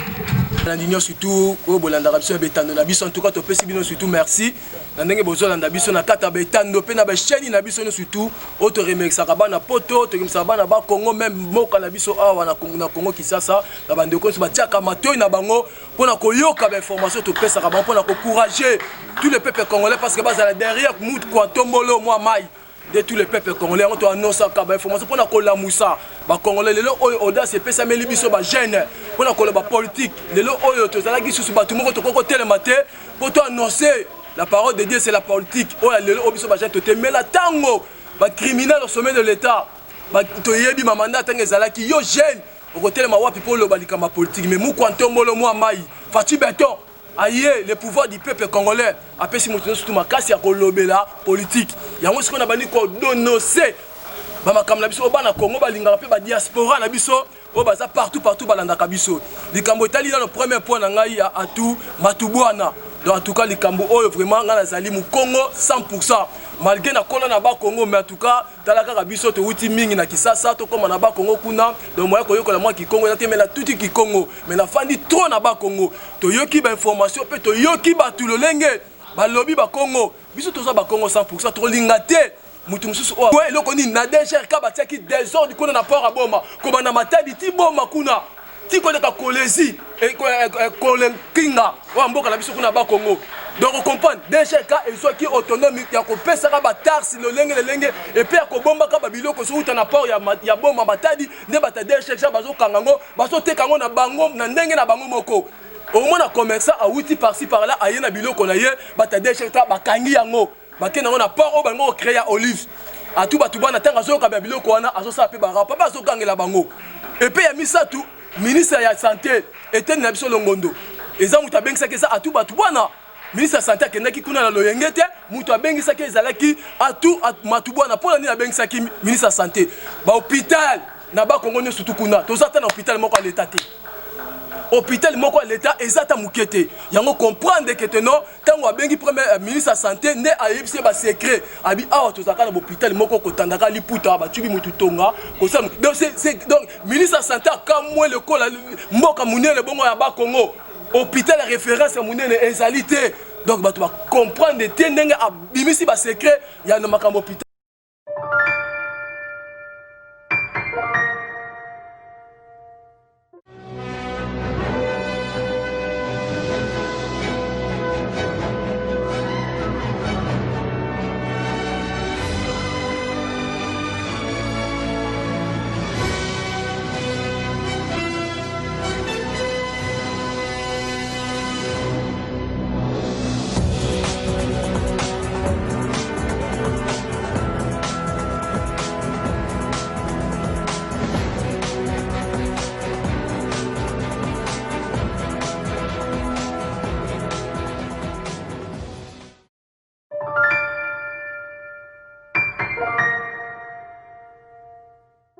Balandi nyonso tout oyo bolandaka biso na betando na biso, en tout cas topesi bino surtout merci na ndenge bozolanda biso na kati ya betando mpe na bachaîne na biso nyonso tout oyo toremerciaka bana poto, toremerciaka bana ba Congo, même mboka na biso awa na Congo Kinshasa, na bandeko nyonso batiaka matoi na bango mpona koyoka bainformation topesaka bango mpona kocourager tout le peuple congolais, parce que bazala derrière mutu kwa tombolo mwa mai de tous les peuples congolais. Yango toannosaka bainformation mpona kolamusa bacongolais. Lelo oyo audace epesameli biso bajeune mpona koloba politique. Lelo oyo tozalaki susu bato moko tokoki kotelema te mpo toannonce la parole de Dieu, c'est la politique. Oyo ya lelo oyo biso bajeune totemela ntango bacriminel au sommet de l'État, toyebi mamanda ntango ezalaki yo jeune okotelema wapi mpo oloba likambo ya politique? Mais mukwa ntombolo mwa mai Fatshi Béton aye, le pouvoir du peuple congolais, apesi moto nyonso tu makasi ya kolobela politique. Yango sikoyo na bandi kodénoncer bamakambo na biso oyo bana Congo balingaka mpe badiaspora na biso oyo baza partout partout balandaka biso. Likambo etali nano premier point na ngai ya atu Matubwana. Donc en tout cas likambo oyo vraiment ngai nazali mokongo 100, malgré nakola na Bakongo, mais en tout cas tala kaka biso towuti mingi na Kisasa, tokóma na Bakongo kuna. Donc moya koyokola mwa kikongo eza te, mais natuti kikongo, mais nafandi trop na Bakongo. Toyoki bainformation mpe toyoki bato lolenge balobi Bakongo. Biso toza Bakongo 100, tokolinga te moto mosusu oyo eloko nini na DGRK batiaki désordre kuna na port ya Boma, kobanda Matadi ti Boma kuna, ti koleka Kolezi, Kolenkinga oyo mboka na biso kuna Bakongo. Donc ocomprendre, DGRK ezwaki autonome ya kopesaka bataxe lolenge lelenge epe ya kobombaka babiloko ezowuta na port ya Boma, Matadi. Nde bato ya DGRK bazokanga yango, bazoteka yango na bango na ndenge na bango moko. Omona commerçant awuti par-ci par-là, aye na biloko na ye, bato ya DGRK bakangi yango, bakende yango na port oyo bango kocréer ya Olive. Atu bato bana ntango azoyoka ba biloko wana, azosala mpe barapa mpe azokangela bango. Epe ya misato, ministre ya santé Eteni na biso Longondo, eza moto abengisaki, eza atu bato bwana. Ministre ya santé akendaki kuna na loyenge te, moto abengisaki ezalaki atu Matubwana. Mpo na nini abengisaki ministre ya santé? Bahôpital na Bakongo nyonso tu kuna, toza ata na hôpital moko ya leta te. Hôpital moko ya leta eza ata moke te. Yango comprendre ke te non, ntango abengi premier ministre ya santé nde ayebisi ye basecret abi awa tozalaka na bahôpital moko kotandaka liputa, batubi motu tonga kosala. Donc ministre ya santé akamwe lokola mboka monene bongo ya Bakongo, hôpital ya référence ya monene ezali te. Donc bato bacomprendre te ndenge abimisi basecret ya na makambo hôpital.